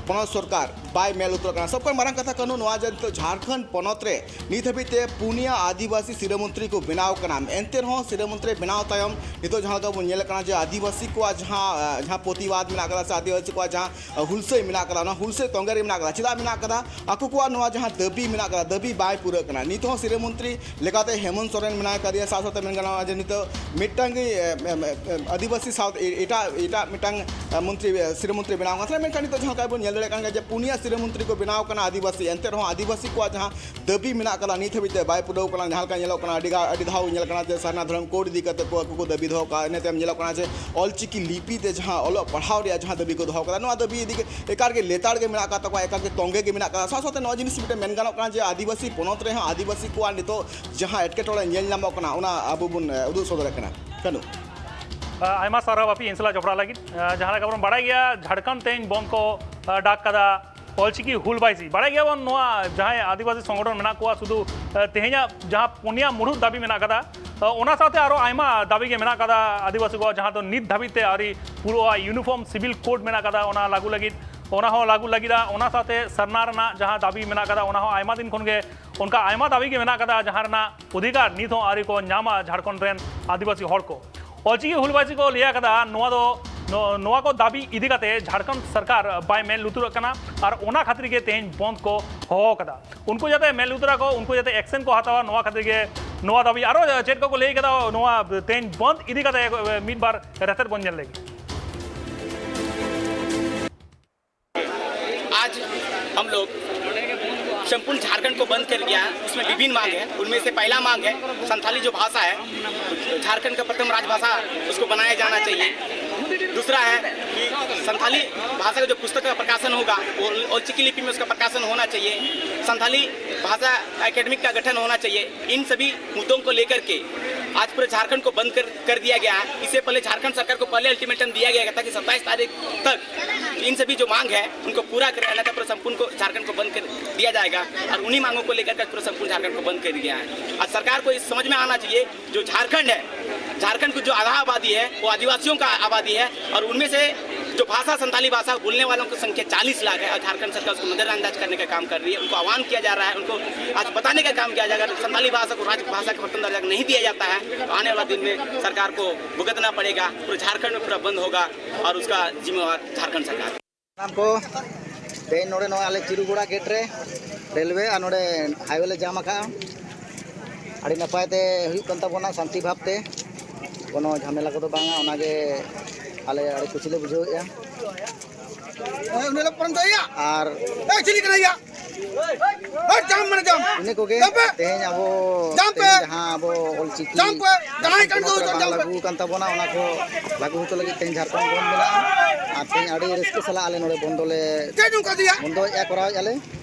ᱯᱚᱱᱚᱛ ᱥᱚᱨᱠᱟᱨ ᱵᱟᱭ ᱢᱮᱫ ᱞᱩᱛᱩᱨᱟᱜ ᱠᱟᱱᱟ᱾ ᱥᱚᱵ ᱠᱷᱚᱱ ᱢᱟᱨᱟᱝ ᱠᱟᱛᱷᱟ ᱠᱟᱱᱟ ᱱᱚᱣᱟ ᱡᱮ ᱱᱤᱛᱚᱜ ᱡᱷᱟᱲᱠᱷᱚᱸᱰ ᱯᱚᱱᱚᱛ ᱨᱮ ᱱᱤᱛ ᱦᱟᱹᱵᱤᱡ ᱛᱮ ᱯᱩᱱᱭᱟ ᱟᱹᱫᱤᱵᱟᱹᱥᱤ ᱥᱤᱨᱟᱹ ᱢᱚᱱᱛᱨᱤ ᱠᱚ ᱵᱮᱱᱟᱣ ᱠᱟᱱᱟ᱾ ᱮᱱᱛᱮ ᱨᱮᱦᱚᱸ ᱥᱤᱨᱟᱹ ᱢᱚᱱᱛᱨᱤ ᱵᱮᱱᱟᱣ ᱛᱟᱭᱚᱢ ᱱᱤᱛᱚᱜ ᱡᱟᱦᱟᱸ ᱞᱮᱠᱟ ᱵᱚᱱ ᱧᱮᱞᱮᱫ ᱠᱟᱱᱟ ᱡᱮ ᱟᱹᱫᱤᱵᱟᱹᱥᱤ ᱠᱚᱣᱟᱜ ᱡᱟᱦᱟᱸ, ᱡᱟᱦᱟᱸ ᱯᱨᱚᱛᱤᱵᱟᱫ ᱢᱮᱱᱟᱜ ᱠᱟᱫᱟ ᱥᱮ ᱟᱹᱫᱤᱵᱟᱹᱥᱤ ᱠᱚᱣᱟᱜ ᱡᱟᱦᱟᱸ ᱦᱩᱞᱥᱟᱹᱭ ᱢᱮᱱᱟᱜ ᱠᱟᱫᱟ, ᱚᱱᱟ ᱦᱩᱞᱥᱟᱹᱭ ᱛᱚᱸᱜᱮ ᱨᱮ ᱢᱮᱱᱟᱜ ᱠᱟᱫᱟ᱾ ᱪᱮᱫᱟᱜ ᱢᱮᱱᱟᱜ ᱠᱟᱫᱟ? ᱟᱠᱚ ᱠᱚᱣᱟᱜ ᱱᱚᱣᱟ ᱡᱟᱦᱟᱸ ᱫᱟᱹᱵᱤ ᱢᱮᱱᱟᱜ ᱠᱟᱫᱟ, ᱫᱟᱹᱵᱤ ᱵᱟᱭ ᱯᱩᱨᱟᱹᱜ ᱠᱟᱱᱟ᱾ ᱱᱤᱛ ᱦᱚᱸ ᱥᱤᱨᱟᱹ ᱢᱚᱱᱛᱨᱤ ᱞᱮᱠᱟᱛᱮ ᱦᱮᱢᱚᱱᱛ ᱥᱚᱨᱮᱱ ᱢᱮᱱᱟᱭ ᱠᱟᱫᱮᱭᱟ, ᱥᱟᱶ ᱥᱟᱶᱛᱮ ᱢᱮᱱ ᱜᱟᱱᱚᱜᱼᱟ ᱡᱮ ᱱᱤᱛᱚᱜ ᱢᱤᱫᱴᱟᱝ ᱜᱮ, ᱮ, ᱮ, ᱮ, ᱟᱹᱫᱤᱵᱟᱹᱥᱤ ᱥᱟᱶ ᱮ-, ᱮᱴᱟᱜ, ᱮᱴᱟᱜ ᱢᱤᱫᱴᱟᱝ, ᱮ, ᱢᱚᱱᱛᱨᱤ, ᱮ, ᱥᱤᱨᱟᱹ ᱢᱚᱱᱛᱨᱤ ᱵᱮᱱᱟᱣ ᱠᱟᱱ ᱛᱟᱦᱮᱱᱟ᱾ ᱢᱮᱱᱠᱷᱟᱱ ᱱᱤᱛᱚᱜ ᱡᱟᱦᱟᱸ ᱞᱮᱠᱟ ᱵᱚᱱ ᱧᱮᱞ ᱫᱟᱲᱮᱭᱟᱜ ᱠᱟᱱ ᱜᱮᱭᱟ ᱡᱮ ᱯᱩᱱᱭᱟ ᱥᱤᱨᱟᱹ ᱢᱚᱱᱛᱨᱤ ᱠᱚ ᱵᱮᱱᱟᱣ ᱠᱟᱱᱟ ᱟᱹᱫᱤᱵᱟᱹᱥᱤ, ᱮᱱᱛᱮ ᱮᱱᱛᱮ ᱨᱮᱦᱚᱸ ᱟᱹᱫᱤᱵᱟᱹᱥᱤ ᱠᱚᱣᱟᱜ ᱡᱟᱦᱟᱸ ᱫᱟᱹᱵᱤ ᱢᱮᱱᱟᱜ ᱠᱟᱫᱟ, ᱱᱤᱛ ᱦᱟᱹᱵᱤᱡ ᱛᱮ ᱵᱟᱭ ᱯᱩᱨᱟᱹᱣ ᱠᱟᱱᱟ᱾ ᱡᱟᱦᱟᱸ ᱞᱮᱠᱟ ᱧᱮᱞᱚᱜ ᱠᱟᱱᱟ, ᱟᱹᱰᱤ ᱜᱟ- ᱟᱹᱰᱤ ᱫᱷᱟᱣ ᱧᱮᱞ ᱠᱟᱱᱟ ᱡᱮ ᱥᱟᱨᱱᱟ ᱫᱷᱚᱨᱚᱢ ᱠᱳᱰ ᱤᱫᱤ ᱠᱟᱛᱮ ᱠᱚ ᱟᱠᱚ ᱠᱚ ᱫᱟᱹᱵᱤ ᱫᱚᱦᱚ ᱠᱟᱜᱼᱟ᱾ ᱤᱱᱟᱹ ᱛᱟᱭᱚᱢ ᱧᱮᱞᱚᱜ ᱠᱟᱱᱟ ᱡᱮ ᱚᱞᱪᱤᱠᱤ ᱞᱤᱯᱤ ᱛᱮ ᱡᱟᱦᱟᱸ ᱚᱞᱚᱜ ᱯᱟᱲᱦᱟᱣ ᱨᱮᱭᱟᱜ ᱡᱟᱦᱟᱸ ᱫᱟᱹᱵᱤ ᱠᱚ ᱫᱚᱦᱚ ᱠᱟᱫᱟ, ᱱᱚᱣᱟ ᱫᱟᱹᱵᱤ ᱤᱫᱤ ᱠᱟᱛᱮ ᱮᱠᱟᱞ ᱜᱮ ᱞᱮᱛᱟᱲ ᱜᱮ ᱢᱮᱱᱟᱜ ᱟᱠᱟᱫ ᱛᱟᱠᱚᱣᱟ, ᱮᱠᱟᱞ ᱜᱮ ᱛᱚᱸᱜᱮ ᱜᱮ ᱢᱮᱱᱟᱜ ᱟᱠᱟᱫᱟ᱾ ᱥᱟᱶ ᱥᱟᱶᱛᱮ ᱱᱚᱣᱟ ᱡᱤᱱᱤᱥ ᱢᱤᱫᱴᱮᱱ ᱢᱮᱱ ᱜᱟᱱᱚᱜ ᱠᱟᱱᱟ ᱡᱮ ᱟᱹᱫᱤᱵᱟᱹᱥᱤ ᱯᱚᱱᱚᱛ ᱨᱮᱦᱚᱸ ᱟᱹᱫᱤᱵᱟᱹᱥᱤ ᱠᱚᱣᱟᱜ ᱱᱤᱛᱚᱜ ᱡᱟᱦᱟᱸ ᱮᱴᱠᱮᱴᱚᱬᱮ ᱧᱮᱞ ᱧᱟᱢᱚᱜ ᱠᱟᱱᱟ, ᱚᱱᱟ ᱟᱵᱚ ᱵᱚᱱ, ᱮ, ᱩᱫᱩᱜ ᱥᱚᱫᱚᱨᱮᱫ ᱠᱟᱱᱟ᱾ ᱠᱟᱹᱱᱩ᱾ ᱟ, ᱟᱭᱢᱟ ᱥᱟᱨᱦᱟᱣ ᱵᱟᱯᱤ ᱤᱧ ᱥᱟᱞᱟᱜ ᱡᱚᱯᱲᱟᱣ ᱞᱟᱹᱜᱤᱫ᱾ ᱟ, ᱡᱟᱦᱟᱸ ᱞᱮᱠᱟ ᱵᱚᱱ ᱵᱟᱲᱟᱭ ᱜᱮᱭᱟ, ᱡᱷᱟᱲᱠᱷᱚᱸᱰ ᱛᱮᱦᱮᱧ ᱵᱚᱱᱫᱷ ᱠᱚ, ᱟ, ᱰᱟᱠ ᱠᱟᱫᱟ ᱚᱞᱪᱤᱠᱤ ᱦᱩᱞ ᱵᱟᱭᱥᱤ᱾ ᱵᱟᱲᱟᱭ ᱜᱮᱭᱟᱵᱚᱱ, ᱱᱚᱣᱟ ᱡᱟᱦᱟᱸᱭ ᱟᱹᱫᱤᱵᱟᱹᱥᱤ ᱥᱚᱝᱜᱚᱴᱷᱚᱱ ᱢᱮᱱᱟᱜ ᱠᱚᱣᱟ, ᱥᱩᱫᱷᱩ, ᱟ, ᱛᱮᱦᱮᱧᱟᱜ ᱡᱟᱦᱟᱸ ᱯᱩᱱᱭᱟ ᱢᱩᱲᱩᱫ ᱫᱟᱹᱵᱤ ᱢᱮᱱᱟᱜ ᱠᱟᱫᱟ, ᱟ, ᱚᱱᱟ ᱥᱟᱶᱛᱮ ᱟᱨᱚ ᱟᱭᱢᱟ ᱫᱟᱹᱵᱤ ᱜᱮ ᱢᱮᱱᱟᱜ ᱠᱟᱫᱟ ᱟᱹᱫᱤᱵᱟᱹᱥᱤ ᱠᱚᱣᱟᱜ, ᱡᱟᱦᱟᱸ ᱫᱚ ᱱᱤᱛ ᱫᱷᱟᱹᱵᱤᱡ ᱛᱮ ᱟᱹᱣᱨᱤ ᱯᱩᱨᱟᱹᱜᱼᱟ᱾ ᱤᱭᱩᱱᱤᱯᱷᱚᱨᱢ ᱥᱤᱵᱤᱞ ᱠᱳᱰ ᱢᱮᱱᱟᱜ ᱠᱟᱫᱟ, ᱚᱱᱟ ᱞᱟᱹᱜᱩ ᱞᱟᱹᱜᱤᱫ, ᱚᱱᱟ ᱦᱚᱸ ᱞᱟᱹᱜᱩ ᱞᱟᱹᱜᱤᱫᱟ᱾ ᱚᱱᱟ ᱥᱟᱶᱛᱮ ᱥᱟᱨᱱᱟ ᱨᱮᱱᱟᱜ ᱡᱟᱦᱟᱸ ᱫᱟᱹᱵᱤ ᱢᱮᱱᱟᱜ ᱠᱟᱫᱟ, ᱚᱱᱟ ᱦᱚᱸ ᱟᱭᱢᱟ ᱫᱤᱱ ᱠᱷᱚᱱ ᱜᱮ ᱚᱱᱠᱟ ᱟᱭᱢᱟ ᱫᱟᱹᱵᱤ ᱜᱮ ᱢᱮᱱᱟᱜ ᱠᱟᱫᱟ, ᱡᱟᱦᱟᱸ ᱨᱮᱱᱟᱜ ᱚᱫᱷᱤᱠᱟᱨ ᱱᱤᱛ ᱦᱚᱸ ᱟᱹᱣᱨᱤ ᱠᱚ ᱧᱟᱢᱟ ᱡᱷᱟᱲᱠᱷᱚᱸᱰ ᱨᱮᱱ ᱟᱹᱫᱤᱵᱟᱹᱥᱤ ᱦᱚᱲ ᱠᱚ᱾ ᱚᱞᱪᱤᱠᱤ ᱦᱩᱞ ᱵᱟᱭᱥᱤ ᱠᱚ ᱞᱟᱹᱭ ᱟᱠᱟᱫᱟ, ᱱᱚᱣᱟ ᱫᱚ, ᱱᱚ-, ᱱᱚᱣᱟ ᱠᱚ ᱫᱟᱹᱵᱤ ᱤᱫᱤ ᱠᱟᱛᱮ ᱡᱷᱟᱲᱠᱷᱚᱸᱰ ᱥᱚᱨᱠᱟᱨ ᱵᱟᱭ ᱢᱮᱫ ᱞᱩᱛᱩᱨᱟᱜ ᱠᱟᱱᱟ ᱟᱨ ᱚᱱᱟ ᱠᱷᱟᱹᱛᱤᱨ ᱜᱮ ᱛᱮᱦᱮᱧ ᱵᱚᱱᱫᱷ ᱠᱚ ᱦᱚᱦᱚ ᱟᱠᱟᱫᱟ᱾ ᱩᱱᱠᱩ ᱡᱟᱛᱮ ᱢᱮᱫ ᱞᱩᱛᱩᱨᱟ ᱠᱚ, ᱩᱱᱠᱩ ᱡᱟᱛᱮ ᱮᱠᱥᱮᱱ ᱠᱚ ᱦᱟᱛᱟᱣᱟ, ᱱᱚᱣᱟ ᱠᱷᱟᱹᱛᱤᱨ ᱜᱮ ᱱᱚᱣᱟ ᱫᱟᱹᱵᱤ᱾ ᱟᱨᱚ ᱪᱮᱫ ᱠᱚᱠᱚ ᱞᱟᱹᱭ ᱠᱟᱫᱟ, ᱱᱚᱣᱟ ᱛᱮᱦᱮᱧ ᱵᱚᱱᱫᱷ ᱤᱫᱤ ᱠᱟᱛᱮ ᱢᱤᱫ ᱵᱟᱨ ᱨᱮᱛᱮᱫ ᱵᱚᱱ ᱧᱮᱞ ᱞᱮᱜᱮ᱾ आज हम लोग संपूर्ण झारखंड को बंद कर दिया है। उसमें विभिन्न मांग है, उनमें से पहला मांग है संथाली जो भाषा है, झारखंड का प्रथम राजभाषा, उसको बनाया जाना चाहिए। दूसरा है कि संथाली भाषा का जो पुस्तक का प्रकाशन होगा, वो ओलचिकी लिपि में उसका प्रकाशन होना चाहिए। संथाली भाषा एकेडमी का गठन होना चाहिए। इन सभी मुद्दों को लेकर के आज पूरे झारखंड को बंद कर कर दिया गया है। इससे पहले झारखंड सरकार को पहले अल्टीमेटम दिया गया था कि सत्ताईस तारीख तक इन सभी जो मांग है उनको पूरा करें, अन्यथा पूरा संपूर्ण को, झारखंड को बंद कर दिया जाएगा। और उन्हीं मांगों को लेकर के पूरा संपूर्ण झारखंड को बंद कर दिया है। और सरकार को इस समझ में आना चाहिए, जो झारखंड है, झारखंड की जो आधा आबादी है वो आदिवासियों का आबादी है, और उनमें से जो भाषा संथाली भाषा बोलने वालों की संख्या चालीस लाख है और झारखंड सरकार उसको नजरअंदाज करने का काम कर रही है। उनको आह्वान किया जा रहा है, उनको आज बताने का काम किया जाएगा। संथाली भाषा को राजभाषा का प्रथम दर्जा नहीं दिया जाता है तो आने वाला दिन में सरकार को भुगतना पड़ेगा। पूरे झारखंड में पूरा बंद होगा और उसका जिम्मेवार झारखंड सरकार। ᱥᱟᱱᱟᱢ ᱠᱚ, ᱛᱮᱦᱮᱧ ᱱᱚᱰᱮ ᱱᱚᱣᱟ ᱟᱞᱮ ᱪᱤᱨᱩᱜᱚᱲᱟ ᱜᱮᱴ ᱨᱮ ᱨᱮᱞᱣᱮ ᱟᱨ ᱱᱚᱰᱮ ᱦᱟᱭᱣᱮ ᱞᱮ ᱡᱟᱢ ᱟᱠᱟᱫᱼᱟ᱾ ᱟᱹᱰᱤ ᱱᱟᱯᱟᱭ ᱛᱮ ᱦᱩᱭᱩᱜ ᱠᱟᱱ ᱛᱟᱵᱚᱱᱟ ᱥᱟᱱᱛᱤ ᱵᱷᱟᱵᱽ ᱛᱮ, ᱠᱳᱱᱳ ᱡᱷᱟᱢᱮᱞᱟ ᱠᱚᱫᱚ ᱵᱟᱝᱟ᱾ ᱚᱱᱟᱜᱮ ᱟᱞᱮ ᱟᱹᱰᱤ ᱠᱩᱥᱤ ᱞᱮ ᱵᱩᱡᱷᱟᱹᱣᱮᱫᱼᱟ᱾ ᱟᱨ ᱮᱭ, ᱪᱤᱞᱤ ᱠᱟᱱᱟᱭ ᱭᱟ? ᱤᱱᱟᱹ ᱠᱚᱜᱮ ᱛᱮᱦᱮᱧ ᱟᱵᱚ ᱛᱮᱦᱮᱧ ᱡᱟᱦᱟᱸ ᱟᱵᱚ ᱚᱞᱪᱤᱠᱤ ᱥᱟᱱᱛᱟᱲᱤ ᱥᱚᱢᱟᱡᱽ ᱨᱮ ᱵᱟᱝ ᱞᱟᱹᱜᱩ ᱟᱠᱟᱱ ᱛᱟᱵᱚᱱᱟ, ᱚᱱᱟ ᱠᱚ ᱞᱟᱹᱜᱩ ᱦᱚᱪᱚ ᱞᱟᱹᱜᱤᱫ ᱛᱮᱦᱮᱧ ᱡᱷᱟᱲᱠᱷᱚᱸᱰ ᱵᱚᱱᱫᱷ ᱢᱮᱱᱟᱜᱼᱟ᱾ ᱟᱨ ᱛᱮᱦᱮᱧ ᱟᱹᱰᱤ ᱨᱟᱹᱥᱠᱟᱹ ᱥᱟᱞᱟᱜ ᱟᱞᱮ ᱱᱚᱰᱮ ᱵᱚᱱᱫᱚ ᱞᱮ ᱵᱚᱱᱫᱚᱭᱮᱫᱼᱟ, ᱠᱚᱨᱟᱣᱮᱫᱼᱟ ᱞᱮ᱾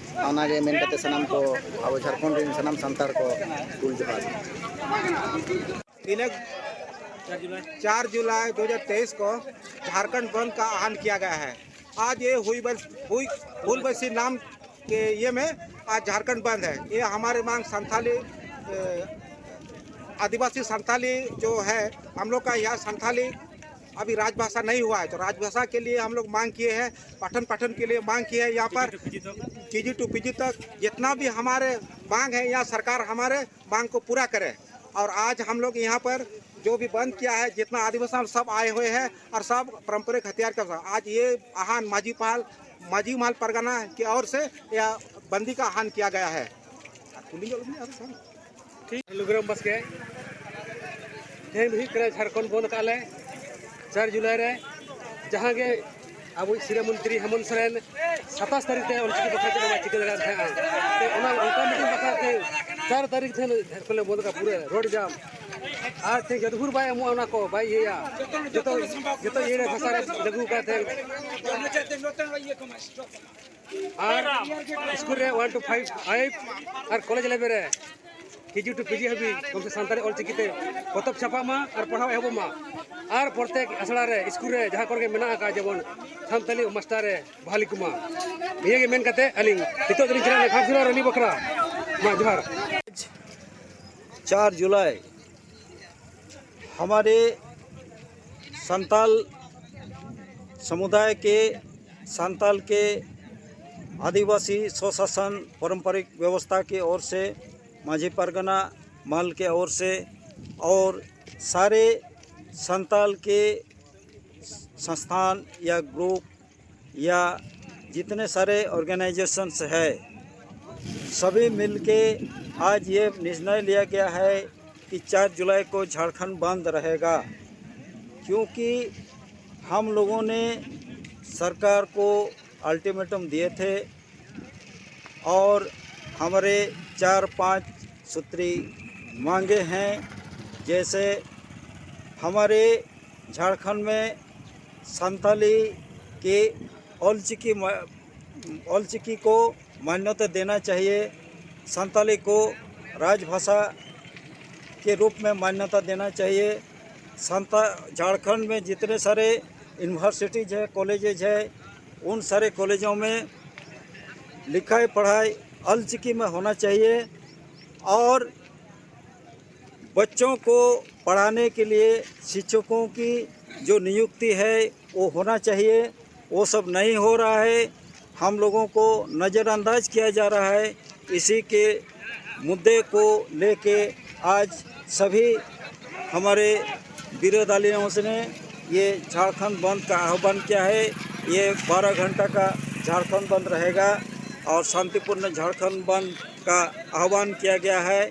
ᱚᱱᱟᱜᱮ ᱢᱮᱱ ᱠᱟᱛᱮ ᱥᱟᱱᱟᱢ ᱠᱚ ᱟᱵᱚ ᱡᱷᱟᱲᱠᱷᱚᱸᱰ ᱨᱮᱱ ᱥᱟᱱᱟᱢ ᱥᱟᱱᱛᱟᱲ ᱠᱚ ᱦᱩᱞ ᱡᱚᱦᱟᱨ᱾ दिनांक चार जुलाई दो हज़ार तेईस को झारखंड बंद का आह्वान किया गया है। आज ये हुई बस हुई हुलबसी नाम के ये में आज झारखंड बंद है। ये हमारे मांग संथाली, अ, आदिवासी संथाली जो है, हम लोग का यहाँ संथाली अभी राजभाषा नहीं हुआ है, तो राजभाषा के लिए हम लोग मांग किए हैं, पठन पाठन के लिए मांग किए हैं। यहाँ पर केजी टू पीजी तक जितना भी हमारे मांग है, यहाँ सरकार हमारे मांग को पूरा करे। और आज हम लोग यहाँ पर जो भी बंद किया है, जितना आदिवासी, हम सब आए हुए हैं और सब पारंपरिक हथियार के साथ। आज ये आह्वान मांझी पाल, मांझी महल परगना की ओर से यह बंदी का आह्वान किया गया है। ᱴᱷᱤᱠ, ᱞᱩᱜᱩᱨᱟᱢ ᱵᱟᱥᱠᱮ, ᱛᱮᱦᱮᱧ ᱫᱚ ᱦᱩᱭᱩᱜ ᱠᱟᱱᱟ ᱡᱷᱟᱲᱠᱷᱚᱸᱰ ᱵᱚᱱᱫᱷ ᱟᱠᱟᱫ ᱞᱮ ᱪᱟᱨ ᱡᱩᱞᱟᱭ ᱨᱮ, ᱡᱟᱦᱟᱸ ᱜᱮ ᱟᱵᱚᱭᱤᱡ ᱥᱤᱨᱟᱹ ᱢᱚᱱᱛᱨᱤ ᱦᱮᱢᱚᱱᱛ ᱥᱚᱨᱮᱱ ᱥᱟᱛᱟᱥ ᱛᱟᱹᱨᱤᱠᱷ ᱛᱮ ᱚᱞᱪᱤᱠᱤ ᱵᱟᱠᱷᱨᱟ ᱪᱮᱫ ᱦᱚᱸ ᱵᱟᱭ ᱪᱤᱠᱟᱹ ᱫᱟᱲᱮᱭᱟᱜ ᱛᱟᱦᱮᱸᱜᱼᱟ᱾ ᱛᱚ, ᱚᱱᱟ ᱚᱱᱠᱟ ᱢᱤᱫᱴᱤᱡ ᱵᱟᱠᱷᱨᱟ ᱛᱮ ᱪᱟᱨ ᱛᱟᱹᱨᱤᱠᱷ ᱛᱮ ᱡᱷᱟᱲᱠᱷᱚᱸᱰ ᱞᱮ ᱵᱚᱱᱫᱷ ᱠᱟᱜᱼᱟ, ᱯᱩᱨᱟᱹ ᱨᱳᱰ ᱡᱟᱢ᱾ ᱟᱨ ᱛᱮᱦᱮᱧ ᱡᱚᱛ ᱵᱷᱳᱨ ᱵᱟᱭ ᱮᱢᱚᱜᱼᱟ, ᱚᱱᱟ ᱠᱚ ᱵᱟᱭ ᱤᱭᱟᱹᱭᱟ, ᱡᱚᱛᱚ ᱡᱚᱛᱚ ᱤᱭᱟᱹ ᱨᱮ ᱵᱷᱟᱥᱟ ᱨᱮ ᱞᱟᱹᱜᱩ ᱠᱟᱜᱼᱟ ᱛᱮᱦᱮᱧ᱾ ᱟᱨ ᱥᱠᱩᱞ ᱨᱮ ᱚᱣᱟᱱ ᱴᱩ ᱯᱷᱟᱭᱤᱵᱷ ᱟᱨ ᱠᱚᱞᱮᱡᱽ ᱞᱮᱵᱮᱞ ᱨᱮ ᱠᱮᱡᱤ ᱴᱩ ᱯᱤᱡᱤ ᱦᱟᱹᱵᱤᱡ ᱠᱚᱢ ᱥᱮ ᱥᱟᱱᱛᱟᱲᱤ ᱚᱞᱪᱤᱠᱤ ᱛᱮ ᱯᱚᱛᱚᱵ ᱪᱷᱟᱯᱟᱜ ᱢᱟ ᱟᱨ ᱯᱟᱲᱦᱟᱣ ᱮᱦᱚᱵᱚᱜ ᱢᱟ᱾ ᱟᱨ ᱯᱨᱚᱛᱮᱠ ᱟᱥᱲᱟ ᱨᱮ, ᱥᱠᱩᱞ ᱨᱮ, ᱡᱟᱦᱟᱸ ᱠᱚᱨᱮ ᱜᱮ ᱢᱮᱱᱟᱜ ᱟᱠᱟᱫ, ᱡᱮᱢᱚᱱ ᱥᱟᱱᱛᱟᱲᱤ ᱢᱟᱥᱴᱟᱨ ᱨᱮ ᱵᱟᱦᱟᱞᱤ ᱠᱚᱢᱟ᱾ ᱱᱤᱭᱟᱹ ᱜᱮ ᱢᱮᱱ ᱠᱟᱛᱮ ᱟᱹᱞᱤᱧ ᱱᱤᱛᱚᱜ ᱫᱚᱞᱤᱧ ᱪᱟᱞᱟᱜ ᱠᱟᱱᱟ ᱜᱷᱟᱴᱥᱤᱞᱟ ᱨᱮᱞᱤ ᱵᱟᱠᱷᱨᱟ᱾ ᱢᱟ ᱡᱚᱦᱟᱨ᱾ ᱪᱟᱨ ᱡᱩᱞᱟᱭ ᱦᱟᱢᱟᱨᱮ ᱥᱟᱱᱛᱟᱞ ᱥᱟᱢᱩᱫᱟᱭ ᱠᱮ ᱥᱟᱱᱛᱟᱞ ᱠᱮ ᱟᱹᱫᱤᱵᱟᱹᱥᱤ ᱥᱚᱥᱟᱥᱚᱱ ᱯᱟᱨᱚᱢᱯᱚᱨᱤᱠ ᱵᱮᱵᱚᱥᱛᱷᱟ ᱠᱮ ᱳᱨ ᱥᱮ, ᱢᱟᱹᱡᱷᱤ ᱯᱟᱨᱜᱟᱱᱟ ᱢᱟᱞ ᱠᱮ ᱳᱨ ᱥᱮ ᱳᱨ ᱥᱟᱨᱮ ᱥᱟᱱᱛᱟᱞ ᱠᱮ ᱥᱚᱝᱥᱛᱷᱟᱱ ᱭᱟ ᱜᱨᱩᱯ ᱭᱟ ᱡᱤᱛᱱᱮ ᱥᱟᱨᱮ ᱚᱨᱜᱟᱱᱟᱭᱡᱮᱥᱚᱱᱥ ᱦᱮ, ᱥᱟᱵᱷᱤ ᱢᱤᱞᱠᱮ ᱟᱡᱽ ᱭᱮ ᱱᱤᱨᱱᱚᱭ ᱞᱤᱭᱟ ᱜᱮᱭᱟ ᱦᱮ ᱠᱤ ᱪᱟᱨ ᱡᱩᱞᱟᱭ ᱠᱚ ᱡᱷᱟᱲᱠᱷᱚᱸᱰ ᱵᱟᱱᱫᱷ ᱨᱟᱦᱮᱜᱟ, ᱠᱤᱭᱩᱸᱠᱤ ᱦᱟᱢ ᱞᱳᱜᱳ ᱱᱮ ᱥᱚᱨᱠᱟᱨ ᱠᱳ ᱟᱞᱴᱤᱢᱮᱴᱟᱢ ᱫᱤᱭᱮ ᱛᱷᱮ और हमारे चार पांच सूत्री मांगे हैं, जैसे हमारे झारखंड में संताली के ऑलचिकी मा-, ऑलचिकी को मान्यता देना चाहिए, संताली को राजभाषा के रूप में मान्यता देना चाहिए। संता झारखंड में जितने सारे यूनिवर्सिटीज है, कॉलेजेज है, उन सारे कॉलेजों में लिखाई पढ़ाई अलचिकी में होना चाहिए और बच्चों को पढ़ाने के लिए शिक्षकों की जो नियुक्ति है, वो होना चाहिए। वो सब नहीं हो रहा है। हम लोगों को नज़रअंदाज किया जा रहा है। इसी के मुद्दे को लेके आज सभी हमारे विरोधालियों ने ये झारखंड बंद का आह्वान किया है। ये बारह घंटा का झारखंड बंद रहेगा और शांतिपूर्ण झारखंड बंद का आह्वान किया गया है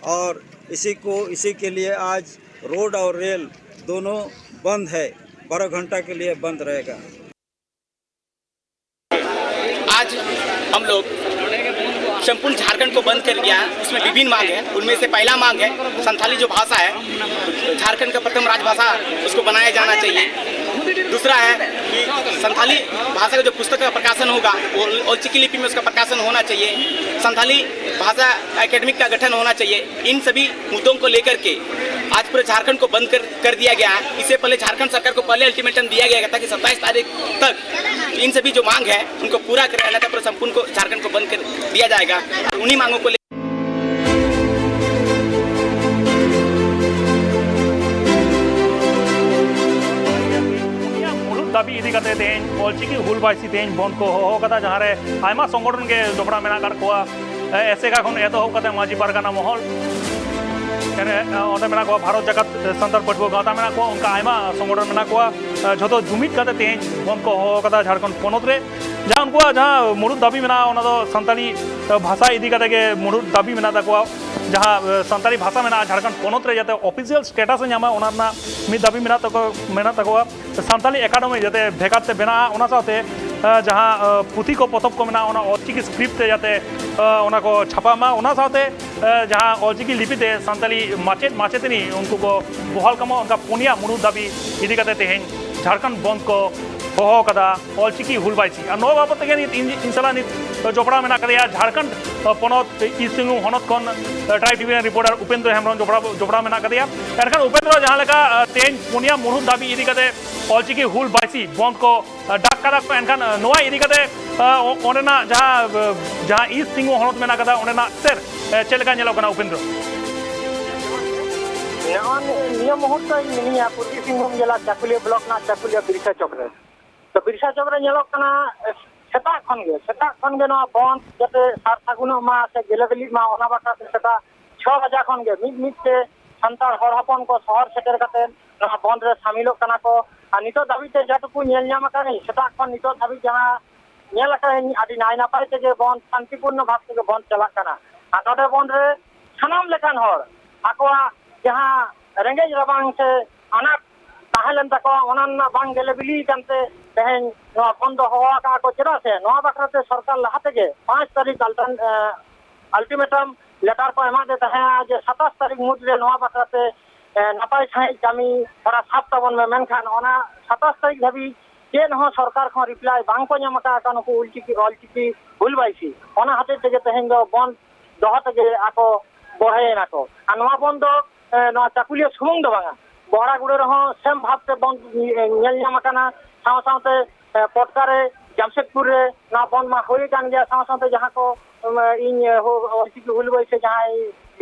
और इसी को, इसी के लिए आज रोड और रेल दोनों बंद है, बारह घंटा के लिए बंद रहेगा। आज हम लोग संपूर्ण झारखंड को बंद कर दिया है। उसमें विभिन्न मांग है। उनमें से पहला मांग है संथाली जो भाषा है, झारखंड का प्रथम राजभाषा, उसको बनाया जाना चाहिए। दूसरा है कि संथाली भाषा का जो पुस्तक का प्रकाशन होगा, वो औलचिकी लिपि में उसका प्रकाशन होना चाहिए। संथाली भाषा एकेडमी का गठन होना चाहिए। इन सभी मुद्दों को लेकर के आज पूरे झारखंड को बंद कर कर दिया गया है। इससे पहले झारखंड सरकार को पहले अल्टीमेटम दिया गया था कि सत्ताईस तारीख तक इन सभी जो मांग है, उनको पूरा करें, अन्यथा पूरे संपूर्ण को, झारखंड को बंद कर दिया जाएगा। और उन्हीं मांगों को ले ᱩᱱᱤᱭᱟᱜ ᱢᱩᱲᱩᱫ ᱫᱟᱹᱵᱤ ᱤᱫᱤ ᱠᱟᱛᱮ ᱛᱮᱦᱮᱧ ᱚᱞᱪᱤᱠᱤ ᱦᱩᱞ ᱵᱟᱭᱥᱤ ᱛᱮᱦᱮᱧ ᱵᱚᱱᱫᱷ ᱠᱚ ᱦᱚᱦᱚ ᱟᱠᱟᱫᱟ, ᱡᱟᱦᱟᱸ ᱨᱮ ᱟᱭᱢᱟ ᱥᱚᱝᱜᱚᱴᱷᱚᱱ ᱜᱮ ᱡᱚᱯᱲᱟᱣ ᱢᱮᱱᱟᱜ ᱟᱠᱟᱫ ᱠᱚᱣᱟ᱾ ᱮᱥᱮᱠᱟ ᱠᱷᱚᱱ ᱮᱛᱚᱦᱚᱵ ᱠᱟᱛᱮ ᱢᱟᱹᱡᱷᱤ ᱯᱟᱨᱜᱟᱱᱟ ᱢᱚᱦᱚᱞ, ᱮᱱᱮ, ᱚᱸᱰᱮ ᱢᱮᱱᱟᱜ ᱠᱚᱣᱟ ᱵᱷᱟᱨᱚᱛ ᱡᱟᱠᱟᱛ ᱥᱟᱱᱛᱟᱲ ᱯᱟᱹᱴᱷᱩᱣᱟᱹ ᱜᱟᱶᱛᱟ ᱢᱮᱱᱟᱜ ᱠᱚᱣᱟ, ᱚᱱᱠᱟ ᱟᱭᱢᱟ ᱥᱚᱝᱜᱚᱴᱷᱚᱱ ᱢᱮᱱᱟᱜ ᱠᱚᱣᱟ᱾ ᱡᱷᱚᱛᱚ ᱡᱩᱢᱤᱫ ᱠᱟᱛᱮ ᱛᱮᱦᱮᱧ ᱵᱚᱱᱫᱷ ᱠᱚ ᱦᱚᱦᱚ ᱟᱠᱟᱫᱟ ᱡᱷᱟᱲᱠᱷᱚᱸᱰ ᱯᱚᱱᱚᱛ ᱨᱮ᱾ ᱡᱟᱦᱟᱸ ᱩᱱᱠᱩᱣᱟᱜ ᱡᱟᱦᱟᱸ ᱢᱩᱲᱩᱫ ᱫᱟᱹᱵᱤ ᱢᱮᱱᱟᱜᱼᱟ, ᱚᱱᱟ ᱫᱚ ᱥᱟᱱᱛᱟᱲᱤ ᱵᱷᱟᱥᱟ ᱤᱫᱤ ᱠᱟᱛᱮ ᱜᱮ ᱢᱩᱲᱩᱫ ᱫᱟᱹᱵᱤ ᱢᱮᱱᱟᱜ ᱛᱟᱠᱚᱣᱟ᱾ ᱡᱟᱦᱟᱸ ᱥᱟᱱᱛᱟᱲᱤ ᱵᱷᱟᱥᱟ ᱢᱮᱱᱟᱜᱼᱟ ᱡᱷᱟᱲᱠᱷᱚᱸᱰ ᱯᱚᱱᱚᱛ ᱨᱮ, ᱡᱟᱛᱮ ᱚᱯᱷᱤᱥᱤᱭᱟᱞ ᱥᱴᱮᱴᱟᱥ ᱮ ᱧᱟᱢᱟ, ᱚᱱᱟ ᱨᱮᱱᱟᱜ ᱢᱤᱫ ᱫᱟᱹᱵᱤ ᱢᱮᱱᱟᱜ ᱛᱟᱠᱚ ᱢᱮᱱᱟᱜ ᱛᱟᱠᱚᱣᱟ᱾ ᱥᱟᱱᱛᱟᱲᱤ ᱮᱠᱟᱰᱮᱢᱤ ᱡᱟᱛᱮ ᱵᱷᱮᱜᱟᱨ ᱛᱮ ᱵᱮᱱᱟᱜᱼᱟ, ᱚᱱᱟ ᱥᱟᱶᱛᱮ ᱡᱟᱦᱟᱸ ᱯᱩᱛᱷᱤ ᱠᱚ, ᱯᱚᱛᱚᱵ ᱠᱚ ᱢᱮᱱᱟᱜᱼᱟ, ᱚᱱᱟ ᱚᱞᱪᱤᱠᱤ ᱥᱠᱨᱤᱯᱴ ᱛᱮ ᱡᱟᱛᱮ ᱚᱱᱟ ᱠᱚ ᱪᱷᱟᱯᱟᱜ ᱢᱟ, ᱚᱱᱟ ᱥᱟᱶᱛᱮ ᱡᱟᱦᱟᱸ ᱚᱞᱪᱤᱠᱤ ᱞᱤᱯᱤ ᱛᱮ ᱥᱟᱱᱛᱟᱲᱤ ᱢᱟᱪᱮᱫ ᱢᱟᱪᱮᱛᱟᱹᱱᱤ ᱩᱱᱠᱩ ᱠᱚ ᱵᱚᱦᱟᱞ ᱠᱟᱢᱟ, ᱚᱱᱠᱟ ᱯᱩᱱᱭᱟ ᱢᱩᱬᱩᱫ ᱫᱟᱹᱵᱤ ᱤᱫᱤ ᱠᱟᱛᱮ ᱛᱮᱦᱮᱧ ᱡᱷᱟᱲᱠᱷᱚᱸᱰ ᱵᱚᱱᱫ ᱠᱚ ᱦᱚᱦᱚ ᱟᱠᱟᱫᱟ ᱚᱞᱪᱤᱠᱤ ᱦᱩᱞ ᱵᱟᱭᱥᱤ᱾ ᱟᱨ ᱱᱚᱣᱟ ᱵᱟᱵᱚᱫ ᱛᱮᱜᱮ ᱱᱤᱛ ᱤᱧ, ᱤᱧ ᱥᱟᱞᱟᱜ ᱱᱤᱛ ᱡᱚᱯᱲᱟᱣ ᱢᱮᱱᱟᱜ ᱟᱠᱟᱫᱮᱭᱟ ᱡᱷᱟᱲᱠᱷᱚᱸᱰ ᱯᱚᱱᱚᱛ ᱤᱥᱴ ᱥᱤᱝᱵᱷᱩᱢ ᱦᱚᱱᱚᱛ ᱠᱷᱚᱱ ᱴᱨᱟᱭᱤᱵᱽ ᱴᱤᱵᱷᱤ ᱨᱮᱱ ᱨᱤᱯᱳᱨᱴᱟᱨ ᱩᱯᱮᱱᱫᱨᱚ ᱦᱮᱢᱵᱨᱚᱢ ᱡᱚᱯᱲᱟᱣ, ᱡᱚᱯᱲᱟᱣ ᱢᱮᱱᱟᱜ ᱟᱠᱟᱫᱮᱭᱟ᱾ ᱮᱱᱠᱷᱟᱱ ᱩᱯᱮᱱᱫᱨᱚ, ᱡᱟᱦᱟᱸ ᱞᱮᱠᱟ ᱛᱮᱦᱮᱧ ᱯᱩᱱᱭᱟ ᱢᱩᱬᱩᱫ ᱫᱟᱹᱵᱤ ᱤᱫᱤ ᱠᱟᱛᱮ ᱚᱞᱪᱤᱠᱤ ᱦᱩᱞ ᱵᱟᱭᱥᱤ ᱵᱚᱱᱫ ᱠᱚ ᱰᱟᱠ ᱠᱟᱫᱟ ᱠᱚ, ᱮᱱᱠᱷᱟᱱ ᱱᱚᱣᱟ ᱤᱫᱤ ᱠᱟᱛᱮ ᱚᱸᱰᱮᱱᱟᱜ ᱡᱟᱦᱟᱸ, ᱡᱟᱦᱟᱸ ᱤᱥᱴ ᱥᱤᱝᱵᱷᱩᱢ ᱦᱚᱱᱚᱛ ᱢᱮᱱᱟᱜ ᱟᱠᱟᱫᱟ, ᱚᱸᱰᱮᱱᱟᱜ ᱪᱤᱛᱟᱹᱨ ᱪᱮᱫ ᱞᱮᱠᱟ ᱧᱮᱞᱚᱜ ᱠᱟᱱᱟ ᱩᱯᱮᱱᱫᱨᱚ? ᱱᱚᱣᱟ ᱱᱤᱭᱟᱹ ᱢᱩᱦᱩᱨᱛᱚ ᱤᱧ ᱢᱤᱱᱟᱹᱧᱟ ᱯᱩᱨᱵᱤ ᱥᱤᱝᱵᱷᱩᱢ ᱡᱮᱞᱟ ᱪᱟᱠᱩᱞᱤᱭᱟᱹ ᱵᱞᱚᱠ ᱨᱮᱱᱟᱜ ᱪᱟᱠᱩᱞᱤᱭᱟᱹ ᱵᱤᱨᱥᱟ ᱪᱚᱠ ᱨᱮ᱾ ᱛᱚ ᱵᱤᱨᱥᱟ ᱪᱚᱠ ᱨᱮ ᱧᱮᱞᱚᱜ ᱠᱟᱱᱟ, ᱥᱮᱛᱟᱜ ᱠᱷᱚᱱ ᱜᱮ, ᱥᱮᱛᱟᱜ ᱠᱷᱚᱱ ᱜᱮ ᱱᱚᱣᱟ ᱵᱚᱱᱫ ᱡᱟᱛᱮ ᱥᱟᱨ ᱥᱟᱹᱜᱩᱱᱚᱜ ᱢᱟ ᱥᱮ ᱜᱮᱞᱮ ᱵᱤᱞᱤᱜ ᱢᱟ, ᱚᱱᱟ ᱵᱟᱠᱷᱨᱟ ᱛᱮ ᱥᱮᱛᱟᱜ ᱪᱷᱚ ᱵᱟᱡᱟ ᱠᱷᱚᱱ ᱜᱮ ᱢᱤᱫ ᱢᱤᱫ ᱛᱮ ᱥᱟᱱᱛᱟᱲ ᱦᱚᱲ ᱦᱚᱯᱚᱱ ᱠᱚ ᱥᱚᱦᱚᱨ ᱥᱮᱴᱮᱨ ᱠᱟᱛᱮ ᱱᱚᱣᱟ ᱵᱚᱱᱫ ᱨᱮ ᱥᱟᱢᱤᱞᱚᱜ ᱠᱟᱱᱟ ᱠᱚ᱾ ᱟᱨ ᱱᱤᱛᱚᱜ ᱫᱷᱟᱹᱵᱤᱡ ᱛᱮ ᱡᱮᱴᱩᱠᱩ ᱧᱮᱞ ᱧᱟᱢ ᱟᱠᱟᱱᱟᱹᱧ, ᱥᱮᱛᱟᱜ ᱠᱷᱚᱱ ᱱᱤᱛᱚᱜ ᱫᱷᱟᱹᱵᱤᱡ ᱡᱟᱦᱟᱸ ᱧᱮᱞ ᱟᱠᱟᱫᱟᱹᱧ, ᱟᱹᱰᱤ ᱱᱟᱭ ᱱᱟᱯᱟᱭ ᱛᱮᱜᱮ ᱵᱚᱱᱫ, ᱥᱟᱱᱛᱤᱯᱩᱨᱱᱚ ᱵᱷᱟᱵᱽ ᱛᱮᱜᱮ ᱵᱚᱱᱫ ᱪᱟᱞᱟᱜ ᱠᱟᱱᱟ᱾ ᱟᱨ ᱱᱚᱰᱮ ᱵᱚᱱᱫ ᱨᱮ ᱥᱟᱱᱟᱢ ᱞᱮᱠᱟᱱ ᱦᱚᱲ ᱟᱠᱚᱣᱟᱜ ᱡᱟᱦᱟᱸ ᱨᱮᱸᱜᱮᱡ ᱨᱟᱵᱟᱝ ᱥᱮ ᱟᱱᱟᱴ ᱛᱟᱦᱮᱸ ᱞᱮᱱ ᱛᱟᱠᱚᱣᱟ, ᱚᱱᱟ ᱨᱮᱱᱟᱜ ᱵᱟᱝ ᱜᱮᱞᱮ ᱵᱤᱞᱤ ᱟᱠᱟᱱ ᱛᱮ ᱛᱮᱦᱮᱧ ᱱᱚᱣᱟ ᱵᱚᱱᱫ ᱫᱚ ᱦᱚᱦᱚ ᱟᱠᱟᱫᱼᱟ ᱠᱚ᱾ ᱪᱮᱫᱟᱜ ᱥᱮ ᱱᱚᱣᱟ ᱵᱟᱠᱷᱨᱟ ᱛᱮ ᱥᱚᱨᱠᱟᱨ ᱞᱟᱦᱟ ᱛᱮᱜᱮ ᱯᱟᱸᱪ ᱛᱟᱹᱨᱤᱠᱷ ᱟᱞᱴᱟᱨ-, ᱮ, ᱟᱞᱴᱤᱢᱮᱴᱟᱢ ᱞᱮᱴᱟᱨ ᱠᱚ ᱮᱢᱟᱫᱮ ᱛᱟᱦᱮᱸᱜᱼᱟ ᱡᱮ ᱥᱟᱛᱟᱥ ᱛᱟᱹᱨᱤᱠᱷ ᱢᱩᱫᱽ ᱨᱮ ᱱᱚᱣᱟ ᱵᱟᱠᱷᱨᱟ ᱛᱮ, ᱮ, ᱱᱟᱯᱟᱭ ᱥᱟᱺᱦᱤᱡ ᱠᱟᱹᱢᱤ ᱦᱚᱨᱟ ᱥᱟᱵ ᱛᱟᱵᱚᱱ ᱢᱮ, ᱢᱮᱱᱠᱷᱟᱱ ᱚᱱᱟ ᱥᱟᱛᱟᱥ ᱛᱟᱹᱨᱤᱠᱷ ᱫᱷᱟᱹᱵᱤᱡ ᱪᱮᱫ ᱦᱚᱸ ᱥᱚᱨᱠᱟᱨ ᱠᱷᱚᱱ ᱨᱤᱯᱞᱟᱭ ᱵᱟᱝ ᱠᱚ ᱧᱟᱢ ᱟᱠᱟᱫ ᱠᱟᱱ ᱱᱩᱠᱩ ᱚᱞᱪᱤᱠᱤ, ᱚᱞᱪᱤᱠᱤ ᱦᱩᱞ ᱵᱟᱭᱥᱤ᱾ ᱚᱱᱟ ᱦᱚᱛᱮᱡ ᱛᱮᱜᱮ ᱛᱮᱦᱮᱧ ᱫᱚ ᱵᱚᱱᱫ ᱫᱚᱦᱚ ᱛᱮᱜᱮ ᱟᱠᱚ ᱵᱚᱲᱦᱮᱭᱮᱱᱟ ᱠᱚ᱾ ᱟᱨ ᱱᱚᱣᱟ ᱵᱚᱱᱫ ᱫᱚ, ᱮ, ᱱᱚᱣᱟ ᱪᱟᱠᱩᱞᱤᱭᱟᱹ ᱥᱩᱢᱩᱝ ᱫᱚ ᱵᱟᱝᱟ, ᱵᱚᱦᱲᱟᱜᱩᱲᱟᱹ ᱨᱮᱦᱚᱸ ᱥᱮᱢ ᱵᱷᱟᱵᱽ ᱛᱮ ᱵᱚᱱᱫ ᱧᱮᱞ ᱧᱟᱢ ᱟᱠᱟᱱᱟ᱾ ᱥᱟᱶ ᱥᱟᱶᱛᱮ, ᱮ, ᱯᱚᱴᱠᱟ ᱨᱮ, ᱡᱟᱢᱥᱮᱫᱽᱯᱩᱨ ᱨᱮ ᱱᱚᱣᱟ ᱵᱚᱱᱫ ᱢᱟ ᱦᱩᱭ ᱟᱠᱟᱱ ᱜᱮᱭᱟ᱾ ᱥᱟᱶ ᱥᱟᱶᱛᱮ ᱡᱟᱦᱟᱸ ᱠᱚ, ᱮᱢ, ᱤᱧ, ᱮ, ᱦᱚ-, ᱚᱞᱪᱤᱠᱤ ᱦᱩᱞ ᱵᱟᱭᱥᱤ ᱡᱟᱦᱟᱸᱭ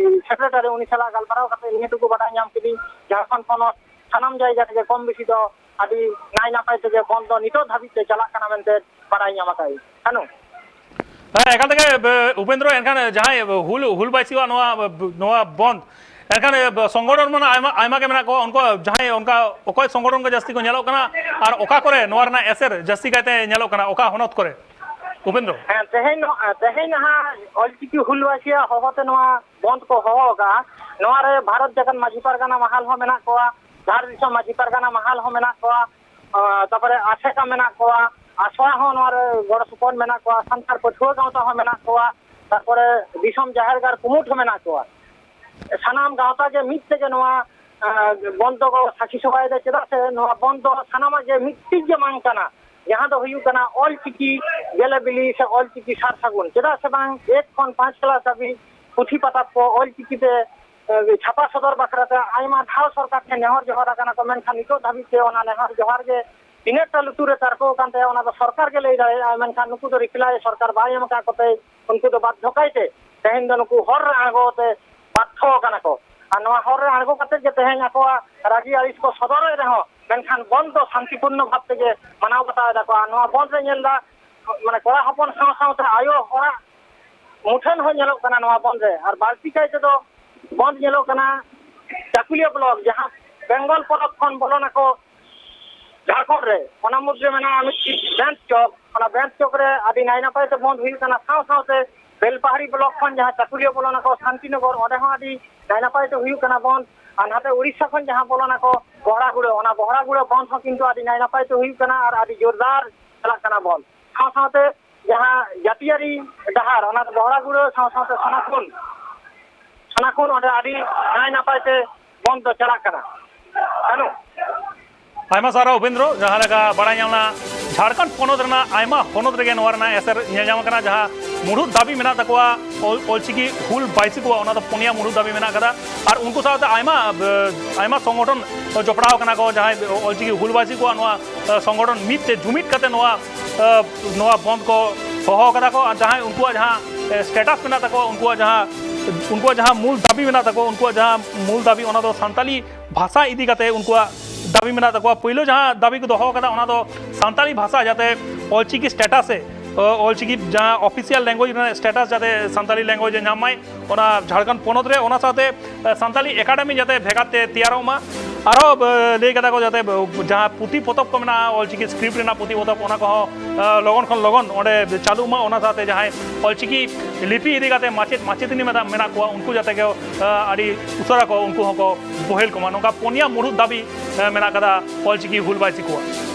ᱥᱮᱠᱨᱮᱴᱟᱨᱤ, ᱩᱱᱤ ᱥᱟᱞᱟᱜ ᱜᱟᱞᱢᱟᱨᱟᱣ ᱠᱟᱛᱮ ᱱᱤᱭᱟᱹ ᱴᱩᱠᱩ ᱵᱟᱰᱟᱭ ᱧᱟᱢ ᱠᱤᱫᱤᱧ, ᱡᱷᱟᱲᱠᱷᱚᱸᱰ ᱯᱚᱱᱚᱛ ᱥᱟᱱᱟᱢ ᱡᱟᱭᱜᱟ ᱨᱮᱜᱮ ᱠᱚᱢ ᱵᱮᱥᱤ ᱫᱚ ᱟᱹᱰᱤ ᱱᱟᱭ ᱱᱟᱯᱟᱭ ᱛᱮᱜᱮ ᱵᱚᱱᱫ ᱫᱚ ᱱᱤᱛᱚᱜ ᱫᱷᱟᱹᱵᱤᱡ ᱛᱮ ᱪᱟᱞᱟᱜ ᱠᱟᱱᱟ ᱢᱮᱱᱛᱮ ᱵᱟᱰᱟᱭ ᱧᱟᱢ ᱟᱠᱟᱫᱟᱹᱧ᱾ ᱠᱟᱱᱩ᱾ ᱦᱮᱸ, ᱮᱠᱟᱞ ᱛᱮᱜᱮ, ᱵᱮ-, ᱩᱯᱮᱱᱫᱨᱚ, ᱮᱱᱠᱷᱟᱱ ᱡᱟᱦᱟᱸᱭ ᱦᱩᱞ, ᱦᱩᱞ ᱵᱟᱭᱥᱤᱣᱟᱜ ᱱᱚᱣᱟ, ᱱᱚᱣᱟ ᱵᱚᱱᱫ, ᱮᱱᱠᱷᱟᱱ, ᱮ, ᱵᱮ-, ᱥᱚᱝᱜᱚᱴᱷᱚᱱ ᱢᱟ ᱟᱭᱢᱟ, ᱟᱭᱢᱟ ᱜᱮ ᱢᱮᱱᱟᱜ ᱠᱚᱣᱟ, ᱩᱱᱠᱩ ᱡᱟᱦᱟᱸᱭ ᱚᱱᱠᱟ ᱚᱠᱚᱭ ᱥᱚᱝᱜᱚᱴᱷᱚᱱ ᱠᱚ ᱡᱟᱹᱥᱛᱤ ᱠᱚ ᱧᱮᱞᱚᱜ ᱠᱟᱱᱟ ᱟᱨ ᱚᱠᱟ ᱠᱚᱨᱮ ᱱᱚᱣᱟ ᱨᱮᱱᱟᱜ ᱮᱥᱮᱨ ᱡᱟᱹᱥᱛᱤ ᱠᱟᱭᱛᱮ ᱧᱮᱞᱚᱜ ᱠᱟᱱᱟ, ᱚᱠᱟ ᱦᱚᱱᱚᱛ ᱠᱚᱨᱮ, ᱩᱯᱮᱱᱫᱨᱚ? ᱦᱮᱸ, ᱛᱮᱦᱮᱧ ᱱᱚ-, ᱛᱮᱦᱮᱧ ᱱᱟᱦᱟᱜ ᱚᱞᱪᱤᱠᱤ ᱦᱩᱞ ᱵᱟᱭᱥᱤᱭᱟᱜ ᱦᱚᱦᱚᱛᱮ ᱱᱚᱣᱟ ᱵᱚᱱᱫ ᱠᱚ ᱦᱚᱦᱚ ᱟᱠᱟᱫᱼᱟ᱾ ᱱᱚᱣᱟ ᱨᱮ ᱵᱷᱟᱨᱚᱛ ᱡᱟᱠᱟᱛ ᱢᱟᱹᱡᱷᱤ ᱯᱟᱨᱜᱟᱱᱟ ᱢᱟᱦᱟᱞ ᱦᱚᱸ ᱢᱮᱱᱟᱜ ᱠᱚᱣᱟ, ᱡᱷᱟᱲ ᱫᱤᱥᱚᱢ ᱢᱟᱹᱡᱷᱤ ᱯᱟᱨᱜᱟᱱᱟ ᱢᱟᱦᱟᱞ ᱦᱚᱸ ᱢᱮᱱᱟᱜ ᱠᱚᱣᱟ, ᱟᱨ ᱛᱟᱨᱯᱚᱨᱮ ᱟᱥᱮᱠᱟ ᱢᱮᱱᱟᱜ ᱠᱚᱣᱟ, ᱟᱥᱲᱟ ᱦᱚᱸ ᱱᱚᱣᱟ ᱨᱮ ᱜᱚᱲᱚ ᱥᱚᱯᱚᱦᱚᱫ ᱢᱮᱱᱟᱜ ᱠᱚᱣᱟ, ᱥᱟᱱᱛᱟᱲ ᱯᱟᱹᱴᱷᱩᱣᱟᱹ ᱜᱟᱶᱛᱟ ᱦᱚᱸ ᱢᱮᱱᱟᱜ ᱠᱚᱣᱟ, ᱛᱟᱨᱯᱚᱨᱮ ᱫᱤᱥᱚᱢ ᱡᱟᱦᱮᱨ ᱜᱟᱲ ᱠᱩᱢᱩᱴ ᱦᱚᱸ ᱢᱮᱱᱟᱜ ᱠᱚᱣᱟ᱾ ᱥᱟᱱᱟᱢ ᱜᱟᱶᱛᱟ ᱜᱮ ᱢᱤᱫ ᱛᱮᱜᱮ ᱱᱚᱣᱟ, ᱟᱸ, ᱵᱚᱱᱫ ᱫᱚ ᱥᱟᱹᱠᱷᱤ ᱥᱚᱵᱷᱟᱭᱮᱫᱟ᱾ ᱪᱮᱫᱟᱜ ᱥᱮ ᱱᱚᱣᱟ ᱵᱚᱱᱫ ᱫᱚ ᱥᱟᱱᱟᱢᱟᱜ ᱜᱮ ᱢᱤᱫᱴᱤᱡ ᱜᱮ ᱢᱟᱝ ᱠᱟᱱᱟ, ᱡᱟᱦᱟᱸ ᱫᱚ ᱦᱩᱭᱩᱜ ᱠᱟᱱᱟ ᱚᱞᱪᱤᱠᱤ ᱜᱮᱞᱮ ᱵᱤᱞᱤ ᱥᱮ ᱚᱞᱪᱤᱠᱤ ᱥᱟᱨ ᱥᱟᱹᱜᱩᱱ᱾ ᱪᱮᱫᱟᱜ ᱥᱮ ᱵᱟᱝ ᱮᱠ ᱠᱷᱚᱱ ᱯᱟᱸᱪ ᱠᱞᱟᱥ ᱫᱷᱟᱹᱵᱤᱡ ᱯᱩᱛᱷᱤ ᱯᱟᱛᱟᱵ ᱠᱚ ᱚᱞᱪᱤᱠᱤ ᱛᱮ, ᱮ, ᱪᱷᱟᱯᱟ ᱥᱚᱫᱚᱨ ᱵᱟᱠᱷᱨᱟ ᱛᱮ ᱟᱭᱢᱟ ᱫᱷᱟᱣ ᱥᱚᱨᱠᱟᱨ ᱴᱷᱮᱱ ᱱᱮᱦᱚᱨ ᱡᱚᱦᱟᱨ ᱟᱠᱟᱱᱟ ᱠᱚ, ᱢᱮᱱᱠᱷᱟᱱ ᱱᱤᱛᱚᱜ ᱫᱷᱟᱹᱵᱤᱡ ᱛᱮ ᱚᱱᱟ ᱱᱮᱦᱚᱨ ᱡᱚᱦᱟᱨ ᱜᱮ ᱛᱤᱱᱟᱹᱜ ᱴᱟ ᱞᱩᱛᱩᱨ ᱨᱮ ᱛᱟᱨᱠᱚ ᱟᱠᱟᱱ ᱛᱟᱭᱟ, ᱚᱱᱟ ᱫᱚ ᱥᱚᱨᱠᱟᱨ ᱜᱮ ᱞᱟᱹᱭ ᱫᱟᱲᱮᱭᱟᱜᱼᱟ, ᱢᱮᱱᱠᱷᱟᱱ ᱱᱩᱠᱩ ᱫᱚ ᱨᱤᱯᱞᱟᱭ ᱥᱚᱨᱠᱟᱨ ᱵᱟᱭ ᱮᱢ ᱟᱠᱟᱫ ᱠᱚᱛᱮ ᱩᱱᱠᱩ ᱫᱚ ᱵᱟᱫᱽᱫᱷᱚ ᱠᱟᱭᱛᱮ ᱛᱮᱦᱮᱧ ᱫᱚ ᱱᱩᱠᱩ ᱦᱚᱨ ᱨᱮ ᱟᱬᱜᱚ ᱛᱮ ᱵᱟᱫᱽᱫᱷᱚ ᱟᱠᱟᱱᱟ ᱠᱚ᱾ ᱟᱨ ᱱᱚᱣᱟ ᱦᱚᱨ ᱨᱮ ᱟᱬᱜᱚ ᱠᱟᱛᱮ ᱜᱮ ᱛᱮᱦᱮᱧ ᱟᱠᱚᱣᱟᱜ ᱨᱟᱹᱜᱤ ᱟᱹᱲᱤᱥ ᱠᱚ ᱥᱚᱫᱚᱨᱮᱫ ᱨᱮᱦᱚᱸ, ᱢᱮᱱᱠᱷᱟᱱ ᱵᱚᱱᱫ ᱫᱚ ᱥᱟᱱᱛᱤᱯᱩᱨᱱᱚ ᱵᱷᱟᱵᱽ ᱛᱮᱜᱮ ᱢᱟᱱᱟᱣ ᱵᱟᱛᱟᱣ ᱮᱫᱟ ᱠᱚ᱾ ᱟᱨ ᱱᱚᱣᱟ ᱵᱚᱱᱫ ᱨᱮ ᱧᱮᱞ ᱮᱫᱟ, ᱢᱟᱱᱮ, ᱠᱚᱲᱟ ᱦᱚᱯᱚᱱ ᱥᱟᱶ ᱥᱟᱶᱛᱮ ᱟᱭᱳ ᱦᱚᱲᱟᱜ ᱢᱩᱴᱷᱟᱹᱱ ᱦᱚᱸ ᱧᱮᱞᱚᱜ ᱠᱟᱱᱟ ᱱᱚᱣᱟ ᱵᱚᱱᱫ ᱨᱮ᱾ ᱟᱨ ᱵᱟᱹᱲᱛᱤ ᱠᱟᱭ ᱛᱮᱫᱚ ᱵᱚᱱᱫ ᱧᱮᱞᱚᱜ ᱠᱟᱱᱟ ᱪᱟᱠᱩᱞᱤᱭᱟᱹ ᱵᱞᱚᱠ, ᱡᱟᱦᱟᱸ ᱵᱮᱝᱜᱚᱞ ᱯᱚᱱᱚᱛ ᱠᱷᱚᱱ ᱵᱚᱞᱚᱱᱟᱠᱚ ᱡᱷᱟᱲᱠᱷᱚᱸᱰ ᱨᱮ, ᱚᱱᱟ ᱢᱩᱫᱽᱨᱮ ᱢᱮᱱᱟᱜᱼᱟ ᱢᱤᱫᱴᱤᱡ ᱵᱮᱸᱫᱽ ᱪᱚᱠ᱾ ᱚᱱᱟ ᱵᱮᱸᱫᱽ ᱪᱚᱠ ᱨᱮ ᱟᱹᱰᱤ ᱱᱟᱭ ᱱᱟᱯᱟᱭ ᱛᱮ ᱵᱚᱱᱫ ᱦᱩᱭᱩᱜ ᱠᱟᱱᱟ᱾ ᱥᱟᱶ ᱥᱟᱶᱛᱮ ᱵᱮᱞᱯᱟᱦᱟᱲᱤ ᱵᱞᱚᱠ ᱠᱷᱚᱱ ᱡᱟᱦᱟᱸ ᱪᱟᱠᱩᱞᱤᱭᱟᱹ ᱵᱚᱞᱚᱱᱟᱠᱚ ᱥᱟᱱᱛᱤᱱᱚᱜᱚᱨ, ᱚᱸᱰᱮ ᱦᱚᱸ ᱟᱹᱰᱤ ᱱᱟᱭ ᱱᱟᱯᱟᱭ ᱛᱮ ᱦᱩᱭᱩᱜ ᱠᱟᱱᱟ ᱵᱚᱱᱫ᱾ ᱟᱨ ᱱᱟᱛᱮ ᱩᱲᱤᱥᱥᱟ ᱠᱷᱚᱱ ᱡᱟᱦᱟᱸ ᱵᱚᱞᱚᱱᱟᱠᱚ ᱵᱚᱦᱲᱟᱜᱩᱲᱟᱹ, ᱚᱱᱟ ᱵᱚᱦᱲᱟᱜᱩᱲᱟᱹ ᱵᱚᱱᱫ ᱦᱚᱸ ᱠᱤᱱᱛᱩ ᱟᱹᱰᱤ ᱱᱟᱭ ᱱᱟᱯᱟᱭ ᱛᱮ ᱦᱩᱭᱩᱜ ᱠᱟᱱᱟ ᱟᱨ ᱟᱹᱰᱤ ᱡᱳᱨᱫᱟᱨ ᱪᱟᱞᱟᱜ ᱠᱟᱱᱟ ᱵᱚᱱᱫ᱾ ᱥᱟᱶ ᱥᱟᱶᱛᱮ ᱡᱟᱦᱟᱸ ᱡᱟᱹᱛᱤᱭᱟᱹᱨᱤ ᱰᱟᱦᱟᱨ, ᱚᱱᱟ ᱫᱚ ᱵᱚᱦᱲᱟᱜᱩᱲᱟᱹ ᱥᱟᱶ ᱥᱟᱶᱛᱮ ᱥᱚᱱᱟᱠᱩᱱ, ᱥᱚᱱᱟᱠᱩᱱ ᱚᱸᱰᱮ ᱟᱹᱰᱤ ᱱᱟᱭ ᱱᱟᱯᱟᱭ ᱛᱮ ᱵᱚᱱᱫ ᱫᱚ ᱪᱟᱞᱟᱜ ᱠᱟᱱᱟ᱾ ᱠᱟᱱᱩ᱾ ᱟᱭᱢᱟ ᱥᱟᱨᱦᱟᱣ ᱩᱯᱮᱱᱫᱨᱚ᱾ ᱡᱟᱦᱟᱸ ᱞᱮᱠᱟ ᱵᱟᱲᱟᱭ ᱧᱟᱢ ᱞᱮᱱᱟ, ᱡᱷᱟᱲᱠᱷᱚᱸᱰ ᱯᱚᱱᱚᱛ ᱨᱮᱱᱟᱜ ᱟᱭᱢᱟ ᱦᱚᱱᱚᱛ ᱨᱮᱜᱮ ᱱᱚᱣᱟ ᱨᱮᱱᱟᱜ ᱮᱥᱮᱨ ᱧᱮᱞ ᱧᱟᱢ ᱟᱠᱟᱱᱟ᱾ ᱡᱟᱦᱟᱸ ᱢᱩᱲᱩᱫ ᱫᱟᱹᱵᱤ ᱢᱮᱱᱟᱜ ᱛᱟᱠᱚᱣᱟ ᱚᱞ- ᱚᱞᱪᱤᱠᱤ ᱦᱩᱞ ᱵᱟᱭᱥᱤ ᱠᱚᱣᱟᱜ, ᱚᱱᱟ ᱫᱚ ᱯᱩᱱᱭᱟ ᱢᱩᱲᱩᱫ ᱫᱟᱹᱵᱤ ᱢᱮᱱᱟᱜ ᱟᱠᱟᱫᱟ᱾ ᱟᱨ ᱩᱱᱠᱩ ᱥᱟᱶᱛᱮ ᱟᱭᱢᱟ, ᱵ- ᱟᱭᱢᱟ ᱥᱚᱝᱜᱚᱴᱷᱚᱱ ᱡᱚᱯᱲᱟᱣ ᱠᱟᱱᱟ ᱠᱚ, ᱡᱟᱦᱟᱸᱭ ᱚᱞᱪᱤᱠᱤ ᱦᱩᱞ ᱵᱟᱭᱥᱤ ᱠᱚᱣᱟᱜ ᱱᱚᱣᱟ, ᱟ, ᱥᱚᱝᱜᱚᱴᱷᱚᱱ ᱢᱤᱫ ᱛᱮ ᱡᱩᱢᱤᱫ ᱠᱟᱛᱮ ᱱᱚᱣᱟ, ᱟ, ᱱᱚᱣᱟ ᱵᱚᱱᱫ ᱠᱚ ᱦᱚᱦᱚ ᱟᱠᱟᱫᱟ ᱠᱚ᱾ ᱟᱨ ᱡᱟᱦᱟᱸᱭ ᱩᱱᱠᱩᱣᱟᱜ ᱡᱟᱦᱟᱸ, ᱮ, ᱥᱴᱮᱴᱟᱥ ᱢᱮᱱᱟᱜ ᱛᱟᱠᱚᱣᱟ, ᱩᱱᱠᱩᱣᱟᱜ ᱡᱟᱦᱟᱸ, ᱩᱱᱠᱩᱣᱟᱜ ᱡᱟᱦᱟᱸ ᱢᱩᱞ ᱫᱟᱹᱵᱤ ᱢᱮᱱᱟᱜ ᱛᱟᱠᱚᱣᱟ, ᱩᱱᱠᱩᱣᱟᱜ ᱡᱟᱦᱟᱸ ᱢᱩᱞ ᱫᱟᱹᱵᱤ, ᱚᱱᱟ ᱫᱚ ᱥᱟᱱᱛᱟᱞᱤ ᱵᱷᱟᱥᱟ ᱤᱫᱤ ᱠᱟᱛᱮ ᱩᱱᱠᱩᱣᱟᱜ ᱫᱟᱹᱵᱤ ᱢᱮᱱᱟᱜ ᱛᱟᱠᱚᱣᱟ᱾ ᱯᱳᱭᱞᱳ ᱡᱟᱦᱟᱸ ᱫᱟᱹᱵᱤ ᱠᱚ ᱫᱚᱦᱚ ᱟᱠᱟᱫᱟ, ᱚᱱᱟ ᱫᱚ ᱥᱟᱱᱛᱟᱞᱤ ᱵᱷᱟᱥᱟ ᱡᱟᱛᱮ ᱚᱞᱪᱤᱠᱤ ᱥᱴᱮᱴᱟᱥ ᱮ, ᱚ, ᱚᱞᱪᱤᱠᱤ ᱡᱟᱦᱟᱸ ᱚᱯᱷᱤᱥᱤᱭᱟᱞ ᱞᱮᱝᱜᱩᱭᱮᱡᱽ ᱨᱮᱱᱟᱜ ᱥᱴᱮᱴᱟᱥ ᱡᱟᱛᱮ ᱥᱟᱱᱛᱟᱞᱤ ᱞᱮᱝᱜᱩᱭᱮᱡᱽ ᱮ ᱧᱟᱢ ᱢᱟᱭ, ᱚᱱᱟ ᱡᱷᱟᱲᱠᱷᱚᱸᱰ ᱯᱚᱱᱚᱛ ᱨᱮ, ᱚᱱᱟ ᱥᱟᱶᱛᱮ, ᱮ, ᱥᱟᱱᱛᱟᱞᱤ ᱮᱠᱟᱰᱮᱢᱤ ᱡᱟᱛᱮ ᱵᱷᱮᱜᱟᱨ ᱛᱮ ᱛᱮᱭᱟᱨᱚᱜ ᱢᱟ᱾ ᱟᱨᱦᱚᱸ, ᱮ, ᱞᱟᱹᱭ ᱠᱟᱫᱟ ᱠᱚ ᱡᱟᱛᱮ, ᱮ, ᱡᱟᱦᱟᱸ ᱯᱩᱛᱷᱤ ᱯᱚᱛᱚᱵ ᱠᱚ ᱢᱮᱱᱟᱜᱼᱟ, ᱚᱞᱪᱤᱠᱤ ᱥᱠᱨᱤᱯᱴ ᱨᱮᱱᱟᱜ ᱯᱩᱛᱷᱤ ᱯᱚᱛᱚᱵ, ᱚᱱᱟ ᱠᱚᱦᱚᱸ, ᱮ, ᱞᱚᱜᱚᱱ ᱠᱷᱚᱱ ᱞᱚᱜᱚᱱ ᱚᱸᱰᱮ ᱪᱟᱹᱞᱩᱜ ᱢᱟ᱾ ᱚᱱᱟ ᱥᱟᱶᱛᱮ ᱡᱟᱦᱟᱸᱭ ᱚᱞᱪᱤᱠᱤ ᱞᱤᱯᱤ ᱤᱫᱤ ᱠᱟᱛᱮ ᱢᱟᱪᱮᱫ ᱢᱟᱪᱮᱛᱟᱹᱱᱤ ᱢᱮᱱᱟᱜ ᱢᱮᱱᱟᱜ ᱠᱚᱣᱟ, ᱩᱱᱠᱩ ᱡᱟᱛᱮ ᱜᱮ, ᱮ, ᱟᱹᱰᱤ ᱩᱥᱟᱹᱨᱟ ᱠᱚ, ᱩᱱᱠᱩ ᱦᱚᱸᱠᱚ ᱵᱚᱦᱮᱞ ᱠᱚᱢᱟ᱾ ᱱᱚᱝᱠᱟ ᱯᱩᱱᱭᱟ ᱢᱩᱲᱩᱫ ᱫᱟᱹᱵᱤ, ᱮ, ᱢᱮᱱᱟᱜ ᱠᱟᱫᱟ ᱚᱞᱪᱤᱠᱤ ᱦᱩᱞ ᱵᱟᱭᱥᱤ ᱠᱚᱣᱟᱜ᱾